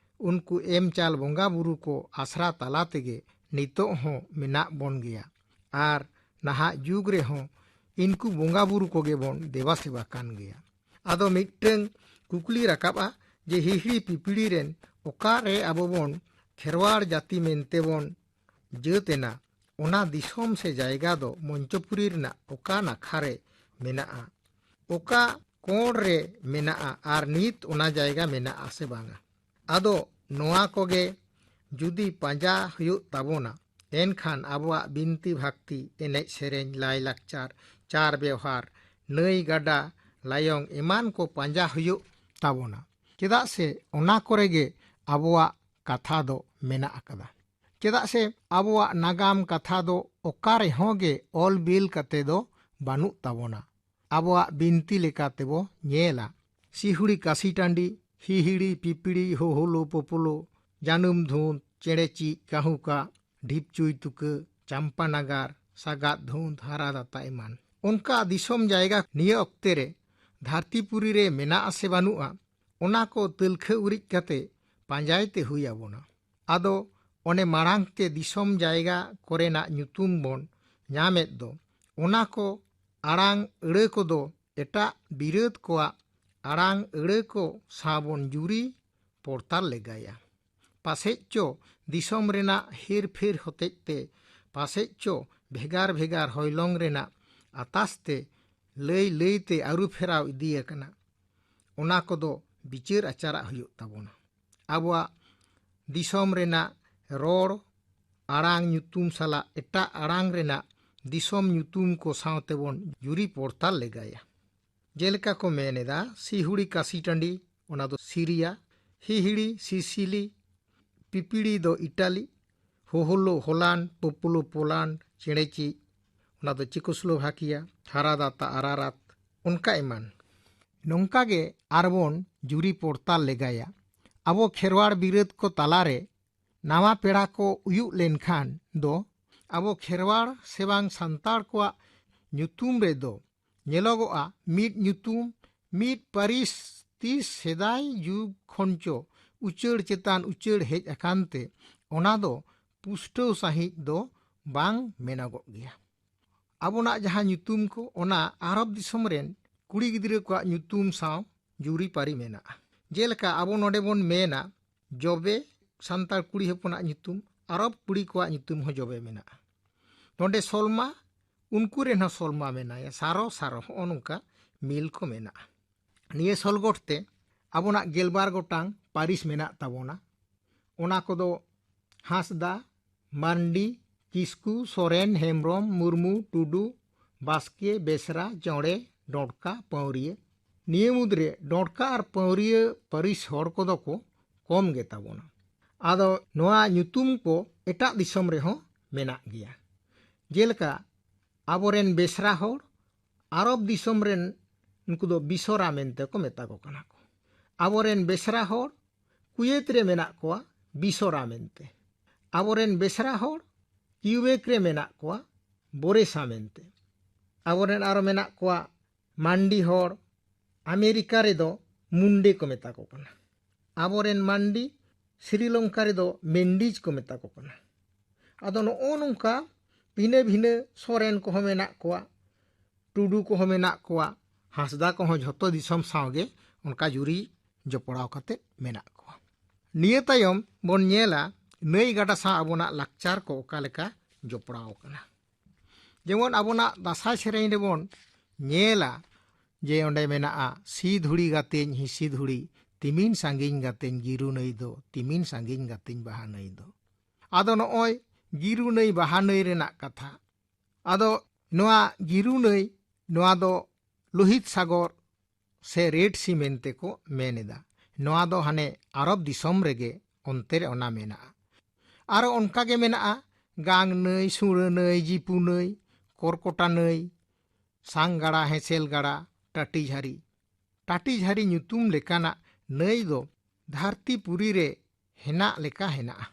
ᱩᱱᱠᱩ ᱮᱢ ᱪᱟᱞ ᱵᱚᱸᱜᱟ ᱵᱩᱨᱩ ᱠᱚ ᱟᱥᱨᱟ ᱛᱟᱞᱟ ᱛᱮᱜᱮ ᱱᱤᱛᱚᱜ ᱦᱚᱸ ᱢᱮᱱᱟᱜ ᱵᱚᱱ ᱜᱮᱭᱟ᱾ ᱟᱨ ᱱᱟᱦᱟᱜ ᱡᱩᱜᱽ ᱨᱮᱦᱚᱸ ᱤᱱᱠᱩ ᱵᱚᱸᱜᱟ ᱵᱩᱨᱩ ᱠᱚᱜᱮ ᱵᱚᱱ ᱫᱮᱵᱟ ᱥᱮᱵᱟ ᱠᱟᱱ ᱜᱮᱭᱟ᱾ ᱟᱫᱚ ᱢᱤᱫᱴᱟᱹᱝ ᱠᱩᱠᱞᱤ ᱨᱟᱠᱟᱵᱼᱟ ᱡᱮ ᱦᱤᱦᱤᱲᱤ ᱯᱤᱯᱤᱲᱤ ᱨᱮᱱ ᱚᱠᱟᱨᱮ ᱟᱵᱚ ᱵᱚᱱ ᱠᱷᱮᱨᱣᱟᱲ ᱡᱟᱹᱛᱤ ᱢᱮᱱᱛᱮ ᱵᱚᱱ ᱡᱟᱹᱛ ᱮᱱᱟ, ᱚᱱᱟ ᱫᱤᱥᱚᱢ ᱥᱮ ᱡᱟᱭᱜᱟ ᱫᱚ ᱢᱚᱧᱪᱚᱯᱩᱨᱤ ᱨᱮᱱᱟᱜ ᱚᱠᱟ ᱱᱟᱠᱷᱟ ᱨᱮ ᱢᱮᱱᱟᱜᱼᱟ? ᱚᱠᱟ ᱠᱚᱬ ᱨᱮ ᱢᱮᱱᱟᱜᱼᱟ ᱟᱨ ᱱᱤᱛ ᱚᱱᱟ ᱡᱟᱭᱜᱟ ᱢᱮᱱᱟᱜᱼᱟ ᱥᱮ ᱵᱟᱝᱟ? ᱟᱫᱚ ᱱᱚᱣᱟ ᱠᱚᱜᱮ ᱡᱩᱫᱤ ᱯᱟᱸᱡᱟ ᱦᱩᱭᱩᱜ ᱛᱟᱵᱚᱱᱟ, ᱮᱱᱠᱷᱟᱱ ᱟᱵᱚᱣᱟᱜ ᱵᱤᱱᱛᱤ ᱵᱷᱟᱠᱛᱤ, ᱮᱱᱮᱡ ᱥᱮᱨᱮᱧ, ᱞᱟᱭᱼᱞᱟᱠᱪᱟᱨ, ᱪᱟᱨ ᱵᱮᱣᱦᱟᱨ, ᱱᱟᱹᱭ ᱜᱟᱰᱟ ᱞᱟᱭᱚᱝ ᱮᱢᱟᱱ ᱠᱚ ᱯᱟᱸᱡᱟ ᱦᱩᱭᱩᱜ ᱛᱟᱵᱚᱱᱟ᱾ ᱪᱮᱫᱟᱜ ᱥᱮ ᱚᱱᱟ ᱠᱚᱨᱮ ᱜᱮ ᱟᱵᱚᱣᱟᱜ ᱠᱟᱛᱷᱟ ᱫᱚ ᱢᱮᱱᱟᱜ ᱟᱠᱟᱫᱟ᱾ ᱪᱮᱫᱟᱜ ᱥᱮ ᱟᱵᱚᱣᱟᱜ ᱱᱟᱜᱟᱢ ᱠᱟᱛᱷᱟ ᱫᱚ ᱚᱠᱟ ᱨᱮᱦᱚᱸ ᱜᱮ ᱚᱞ ᱵᱤᱞ ᱠᱟᱛᱮ ᱫᱚ ᱵᱟᱹᱱᱩᱜ ᱛᱟᱵᱚᱱᱟ᱾ ᱟᱵᱚᱣᱟᱜ ᱵᱤᱱᱛᱤ ᱞᱮᱠᱟ ᱛᱮᱵᱚ ᱧᱮᱞᱟ, ᱥᱤᱦᱩᱲᱤ ᱠᱟᱥᱤ ᱴᱟᱺᱰᱤ, ᱦᱤᱦᱤᱲᱤ ᱯᱤᱯᱤᱲᱤ, ᱦᱳᱦᱳᱞᱳ ᱯᱳᱯᱳᱞᱳ, ᱡᱟᱹᱱᱩᱢ ᱫᱷᱩᱸᱫ, ᱪᱮᱬᱮ ᱪᱤᱜ ᱠᱟᱹᱦᱩ ᱠᱟᱜ, ᱰᱷᱤᱯᱪᱩᱭ ᱛᱩᱠᱟᱹ, ᱪᱟᱢᱯᱟ ᱱᱟᱜᱟᱨ, ᱥᱟᱜᱟᱫ ᱫᱷᱩᱸᱫ, ᱦᱟᱨᱟ ᱫᱟᱛᱟ ᱮᱢᱟᱱ᱾ ᱚᱱᱠᱟ ᱫᱤᱥᱚᱢ ᱡᱟᱭᱜᱟ ᱱᱤᱭᱟᱹ ᱚᱠᱛᱮ ᱨᱮ ᱫᱷᱟᱹᱨᱛᱤᱯᱩᱨᱤ ᱨᱮ ᱢᱮᱱᱟᱜ ᱟᱥᱮ ᱵᱟᱹᱱᱩᱜᱼᱟ, ᱚᱱᱟ ᱠᱚ ᱛᱟᱹᱞᱠᱷᱟᱹ ᱩᱨᱤᱡ ᱠᱟᱛᱮ ᱯᱟᱸᱡᱟᱭ ᱛᱮ ᱦᱩᱭ ᱟᱵᱚᱱᱟ᱾ ᱟᱫᱚ ᱚᱱᱮ ᱢᱟᱲᱟᱝ ᱛᱮ ᱫᱤᱥᱚᱢ ᱡᱟᱭᱜᱟ ᱠᱚᱨᱮᱱᱟᱜ ᱧᱩᱛᱩᱢ ᱵᱚᱱ ᱧᱟᱢᱮᱫ ᱫᱚ, ᱚᱱᱟ ᱠᱚ ᱟᱲᱟᱝ ᱟᱹᱲᱟᱹ ᱠᱚᱫᱚ ᱮᱴᱟᱜ ᱵᱤᱨᱟᱹᱫ ᱠᱚᱣᱟᱜ ᱟᱲᱟᱝ ᱟᱹᱲᱟᱹ ᱠᱚ ᱥᱟᱶ ᱵᱚᱱ ᱡᱩᱨᱤ ᱯᱚᱲᱛᱟᱞ ᱞᱮᱜᱟᱭᱟ᱾ ᱯᱟᱥᱮᱡ ᱪᱚ ᱫᱤᱥᱚᱢ ᱨᱮᱱᱟᱜ ᱦᱮᱨ ᱯᱷᱮᱨ ᱦᱚᱛᱮᱡ ᱛᱮ, ᱯᱟᱥᱮᱡ ᱪᱚ ᱵᱷᱮᱜᱟᱨ ᱵᱷᱮᱜᱟᱨ ᱦᱚᱭᱞᱚᱝ ᱨᱮᱱᱟᱜ ᱟᱛᱟᱥ ᱛᱮ ᱞᱟᱹᱭ ᱞᱟᱹᱭ ᱛᱮ ᱟᱹᱨᱩ ᱯᱷᱮᱨᱟᱣ ᱤᱫᱤ ᱟᱠᱟᱱᱟ᱾ ᱚᱱᱟ ᱠᱚᱫᱚ ᱵᱤᱪᱟᱹᱨ ᱟᱪᱟᱨᱟᱜ ᱦᱩᱭᱩᱜ ᱛᱟᱵᱚᱱᱟ᱾ ᱟᱵᱚᱣᱟᱜ ᱫᱤᱥᱚᱢ ᱨᱮᱱᱟᱜ ᱨᱚᱲ ᱟᱲᱟᱝ ᱧᱩᱛᱩᱢ ᱥᱟᱞᱟᱜ ᱮᱴᱟᱜ ᱟᱲᱟᱝ ᱨᱮᱱᱟᱜ ᱫᱤᱥᱚᱢ ᱧᱩᱛᱩᱢ ᱠᱚ ᱥᱟᱶ ᱛᱮᱵᱚᱱ ᱡᱩᱨᱤ ᱯᱚᱲᱛᱟᱞ ᱞᱮᱜᱟᱭᱟ᱾ ᱡᱮᱞᱮᱠᱟ ᱠᱚ ᱢᱮᱱ ᱮᱫᱟ, ᱥᱤᱦᱩᱲᱤ ᱠᱟᱥᱤ ᱴᱟᱺᱰᱤ, ᱚᱱᱟ ᱫᱚ ᱥᱤᱨᱤᱭᱟ, ᱦᱤᱦᱤᱲᱤ ᱥᱤᱥᱤᱞᱤ, ᱯᱤᱯᱤᱲᱤ ᱫᱚ ᱤᱴᱟᱞᱤ, ᱦᱳᱦᱳᱞᱳ ᱦᱚᱞᱟᱱᱰ, ᱯᱳᱯᱳᱞᱳ ᱯᱳᱞᱟᱱᱰ, ᱪᱮᱬᱮᱪᱤᱡ, ᱚᱱᱟ ᱫᱚ ᱪᱮᱠᱳᱥᱞᱳᱵᱷᱟᱠᱤᱭᱟ, ᱦᱟᱨᱟᱫᱟᱛᱟ ᱟᱨᱟᱨᱟᱛ, ᱚᱱᱠᱟ ᱮᱢᱟᱱ᱾ ᱱᱚᱝᱠᱟ ᱜᱮ ᱟᱨᱵᱚᱱ ᱡᱩᱨᱤ ᱯᱚᱲᱛᱟᱞ ᱞᱮᱜᱟᱭᱟ᱾ ᱟᱵᱚ ᱠᱷᱮᱨᱣᱟᱲ ᱵᱤᱨᱟᱹᱫ ᱠᱚ ᱛᱟᱞᱟᱨᱮ ᱱᱟᱣᱟ ᱯᱮᱲᱟ ᱠᱚ ᱩᱭᱩᱜ ᱞᱮᱱᱠᱷᱟᱱ ᱫᱚ ᱟᱵᱚ ᱠᱷᱮᱨᱣᱟᱲ ᱥᱮ ᱵᱟᱝ ᱥᱟᱱᱛᱟᱲ ᱠᱚᱣᱟᱜ ᱧᱩᱛᱩᱢ ᱨᱮᱫᱚ ᱧᱮᱞᱚᱜᱚᱜᱼᱟ ᱢᱤᱫ ᱧᱩᱛᱩᱢ, ᱢᱤᱫ ᱯᱟᱹᱨᱤᱥ ᱛᱤᱥ ᱥᱮᱫᱟᱭ ᱡᱩᱜᱽ ᱠᱷᱚᱱ ᱪᱚ ᱩᱪᱟᱹᱲ ᱪᱮᱛᱟᱱ ᱩᱪᱟᱹᱲ ᱦᱮᱡ ᱟᱠᱟᱱ ᱛᱮ ᱚᱱᱟ ᱫᱚ ᱯᱩᱥᱴᱟᱹᱣ ᱥᱟᱺᱦᱤᱡ ᱫᱚ ᱵᱟᱝ ᱢᱮᱱᱚᱜᱚᱜ ᱜᱮᱭᱟ᱾ ᱟᱵᱚᱱᱟᱜ ᱡᱟᱦᱟᱸ ᱧᱩᱛᱩᱢ ᱠᱚ, ᱚᱱᱟ ᱟᱨᱚᱵ ᱫᱤᱥᱚᱢ ᱨᱮᱱ ᱠᱩᱲᱤ ᱜᱤᱫᱽᱨᱟᱹ ᱠᱚᱣᱟᱜ ᱧᱩᱛᱩᱢ ᱥᱟᱶ ᱡᱩᱨᱤᱯᱟᱹᱨᱤ ᱢᱮᱱᱟᱜᱼᱟ᱾ ᱡᱮᱞᱮᱠᱟ ᱟᱵᱚ ᱱᱚᱰᱮ ᱵᱚᱱ ᱢᱮᱱᱟ ᱡᱚᱵᱮ, ᱥᱟᱱᱛᱟᱲ ᱠᱩᱲᱤ ᱦᱚᱯᱚᱱᱟᱜ ᱧᱩᱛᱩᱢ, ᱟᱨᱚᱵ ᱠᱩᱲᱤ ᱠᱚᱣᱟᱜ ᱧᱩᱛᱩᱢ ᱦᱚᱸ ᱡᱚᱵᱮ ᱢᱮᱱᱟᱜᱼᱟ᱾ ᱱᱚᱰᱮ ᱥᱚᱞᱢᱟ, ᱩᱱᱠᱩ ᱨᱮᱱ ᱦᱚᱸ ᱥᱚᱞᱢᱟ ᱢᱮᱱᱟᱭᱟ, ᱥᱟᱨᱚ, ᱥᱟᱨᱚ, ᱦᱚᱸᱜᱼᱚ ᱱᱚᱝᱠᱟ ᱢᱤᱞ ᱠᱚ ᱢᱮᱱᱟᱜᱼᱟ᱾ ᱱᱤᱭᱟᱹ ᱥᱚᱞᱜᱚᱴ ᱛᱮ ᱟᱵᱚᱱᱟᱜ ᱜᱮᱞᱵᱟᱨ ᱜᱚᱴᱟᱝ ᱯᱟᱹᱨᱤᱥ ᱢᱮᱱᱟᱜ ᱛᱟᱵᱚᱱᱟ᱾ ᱚᱱᱟ ᱠᱚᱫᱚ ᱦᱟᱸᱥᱫᱟ, ᱢᱟᱱᱰᱤ, ᱠᱤᱥᱠᱩ, ᱥᱚᱨᱮᱱ, ᱦᱮᱢᱵᱨᱚᱢ, ᱢᱩᱨᱢᱩ, ᱴᱩᱰᱩ, ᱵᱟᱥᱠᱮ, ᱵᱮᱥᱨᱟ, ᱪᱚᱬᱮ, ᱰᱚᱸᱰᱠᱟ, ᱯᱟᱹᱣᱨᱤᱭᱟᱹ᱾ ᱱᱤᱭᱟᱹ ᱢᱩᱫᱽᱨᱮ ᱰᱚᱸᱰᱠᱟ ᱟᱨ ᱯᱟᱹᱣᱨᱤᱭᱟᱹ ᱯᱟᱹᱨᱤᱥ ᱦᱚᱲ ᱠᱚᱫᱚ ᱠᱚ ᱠᱚᱢ ᱜᱮ ᱛᱟᱵᱚᱱᱟ᱾ ᱟᱫᱚ ᱱᱚᱣᱟ ᱧᱩᱛᱩᱢ ᱠᱚ ᱮᱴᱟᱜ ᱫᱤᱥᱚᱢ ᱨᱮᱦᱚᱸ ᱢᱮᱱᱟᱜ ᱜᱮᱭᱟ᱾ ᱡᱮᱞᱮᱠᱟ ᱟᱵᱚᱨᱮᱱ ᱵᱮᱥᱨᱟ ᱦᱚᱲ ᱟᱨᱚᱵ ᱫᱤᱥᱚᱢ ᱨᱮᱱ, ᱩᱱᱠᱩ ᱫᱚ ᱵᱤᱥᱚᱨᱟ ᱢᱮᱱᱛᱮ ᱠᱚ ᱢᱮᱛᱟ ᱠᱚ ᱠᱟᱱᱟ ᱠᱚ᱾ ᱟᱵᱚᱨᱮᱱ ᱵᱮᱥᱨᱟ ᱦᱚᱲ ᱠᱩᱭᱮᱛ ᱨᱮ ᱢᱮᱱᱟᱜ ᱠᱚᱣᱟ ᱵᱤᱥᱚᱨᱟ ᱢᱮᱱᱛᱮ᱾ ᱟᱵᱚᱨᱮᱱ ᱵᱮᱥᱨᱟ ᱦᱚᱲ ᱠᱤᱭᱩᱵᱮᱠ ᱨᱮ ᱢᱮᱱᱟᱜ ᱠᱚᱣᱟ ᱵᱚᱨᱮᱥᱟ ᱢᱮᱱᱛᱮ᱾ ᱟᱵᱚᱨᱮᱱ ᱟᱨᱚ ᱢᱮᱱᱟᱜ ᱠᱚᱣᱟ ᱢᱟᱱᱰᱤ ᱦᱚᱲ, ᱟᱢᱮᱨᱤᱠᱟ ᱨᱮᱫᱚ ᱢᱩᱱᱰᱮ ᱠᱚ ᱢᱮᱛᱟ ᱠᱚ ᱠᱟᱱᱟ᱾ ᱟᱵᱚᱨᱮᱱ ᱢᱟᱱᱰᱤ ᱥᱨᱤᱞᱚᱝᱠᱟ ᱨᱮᱫᱚ ᱢᱮᱱᱰᱤᱡᱽ ᱠᱚ ᱢᱮᱛᱟ ᱠᱚ ᱠᱟᱱᱟ᱾ ᱟᱫᱚ ᱱᱚᱜᱼᱚ ᱱᱚᱝᱠᱟ ᱵᱷᱤᱱᱟᱹ ᱵᱷᱤᱱᱟᱹ ᱥᱚᱨᱮᱱ ᱠᱚᱦᱚᱸ ᱢᱮᱱᱟᱜ ᱠᱚᱣᱟ, ᱴᱩᱰᱩ ᱠᱚᱦᱚᱸ ᱢᱮᱱᱟᱜ ᱠᱚᱣᱟ, ᱦᱟᱸᱥᱫᱟ ᱠᱚᱦᱚᱸ ᱡᱷᱚᱛᱚ ᱫᱤᱥᱚᱢ ᱥᱟᱶᱜᱮ ᱚᱱᱠᱟ ᱡᱩᱨᱤ ᱡᱚᱯᱲᱟᱣ ᱠᱟᱛᱮ ᱢᱮᱱᱟᱜ ᱠᱚᱣᱟ᱾ ᱱᱤᱭᱟᱹ ᱛᱟᱭᱚᱢ ᱵᱚᱱ ᱧᱮᱞᱟ ᱱᱟᱹᱭ ᱜᱟᱰᱟ ᱥᱟᱶ ᱟᱵᱚᱱᱟᱜ ᱞᱟᱠᱪᱟᱨ ᱠᱚ ᱚᱠᱟ ᱞᱮᱠᱟ ᱡᱚᱯᱲᱟᱣ ᱟᱠᱟᱱᱟ᱾ ᱡᱮᱢᱚᱱ ᱟᱵᱚᱱᱟᱜ ᱫᱟᱸᱥᱟᱭ ᱥᱮᱨᱮᱧ ᱨᱮᱵᱚᱱ ᱧᱮᱞᱟ ᱡᱮ ᱚᱸᱰᱮ ᱢᱮᱱᱟᱜᱼᱟ, "ᱥᱤ ᱫᱷᱩᱲᱤ ᱜᱟᱛᱮᱧ ᱦᱤᱥᱤ ᱫᱷᱩᱲᱤ, ᱛᱤᱢᱤᱱ ᱥᱟᱺᱜᱤᱧ ᱜᱟᱛᱮᱧ ᱜᱤᱨᱩ ᱱᱟᱹᱭ ᱫᱚ, ᱛᱤᱢᱤᱱ ᱥᱟᱺᱜᱤᱧ ᱜᱟᱛᱮᱧ ᱵᱟᱦᱟ ᱱᱟᱹᱭ ᱫᱚ᱾" ᱟᱫᱚ ᱱᱚᱜᱼᱚᱭ ᱜᱤᱨᱩ ᱱᱟᱹᱭ ᱵᱟᱦᱟ ᱱᱟᱹᱭ ᱨᱮᱱᱟᱜ ᱠᱟᱛᱷᱟ᱾ ᱟᱫᱚ ᱱᱚᱣᱟ ᱜᱤᱨᱩ ᱱᱟᱹᱭ, ᱱᱚᱣᱟ ᱫᱚ ᱞᱳᱦᱤᱛ ᱥᱟᱜᱚᱨ ᱥᱮ ᱨᱮᱰ ᱥᱤ ᱢᱮᱱᱛᱮ ᱠᱚ ᱢᱮᱱ ᱮᱫᱟ᱾ ᱱᱚᱣᱟ ᱫᱚ ᱦᱟᱱᱮ ᱟᱨᱚᱵ ᱫᱤᱥᱚᱢ ᱨᱮᱜᱮ ᱚᱱᱛᱮ ᱨᱮ ᱚᱱᱟ ᱢᱮᱱᱟᱜᱼᱟ᱾ ᱟᱨᱚ ᱚᱱᱠᱟ ᱜᱮ ᱢᱮᱱᱟᱜᱼᱟ ᱜᱟᱝ ᱱᱟᱹᱭ, ᱥᱩᱲᱟᱹ ᱱᱟᱹᱭ, ᱡᱤᱯᱩ ᱱᱟᱹᱭ, ᱠᱚᱨᱠᱚᱴᱟ ᱱᱟᱹᱭ, ᱥᱟᱝ ᱜᱟᱰᱟ, ᱦᱮᱸᱥᱮᱞ ᱜᱟᱰᱟ, ᱴᱟᱹᱴᱤ ᱡᱷᱟᱹᱨᱤ᱾ ᱴᱟᱹᱴᱤ ᱡᱷᱟᱹᱨᱤ ᱧᱩᱛᱩᱢ ᱞᱮᱠᱟᱱᱟᱜ ᱱᱟᱹᱭ ᱫᱚ ᱫᱷᱟᱹᱨᱛᱤ ᱯᱩᱨᱤ ᱨᱮ ᱦᱮᱱᱟᱜ ᱞᱮᱠᱟ ᱦᱮᱱᱟᱜᱼᱟ᱾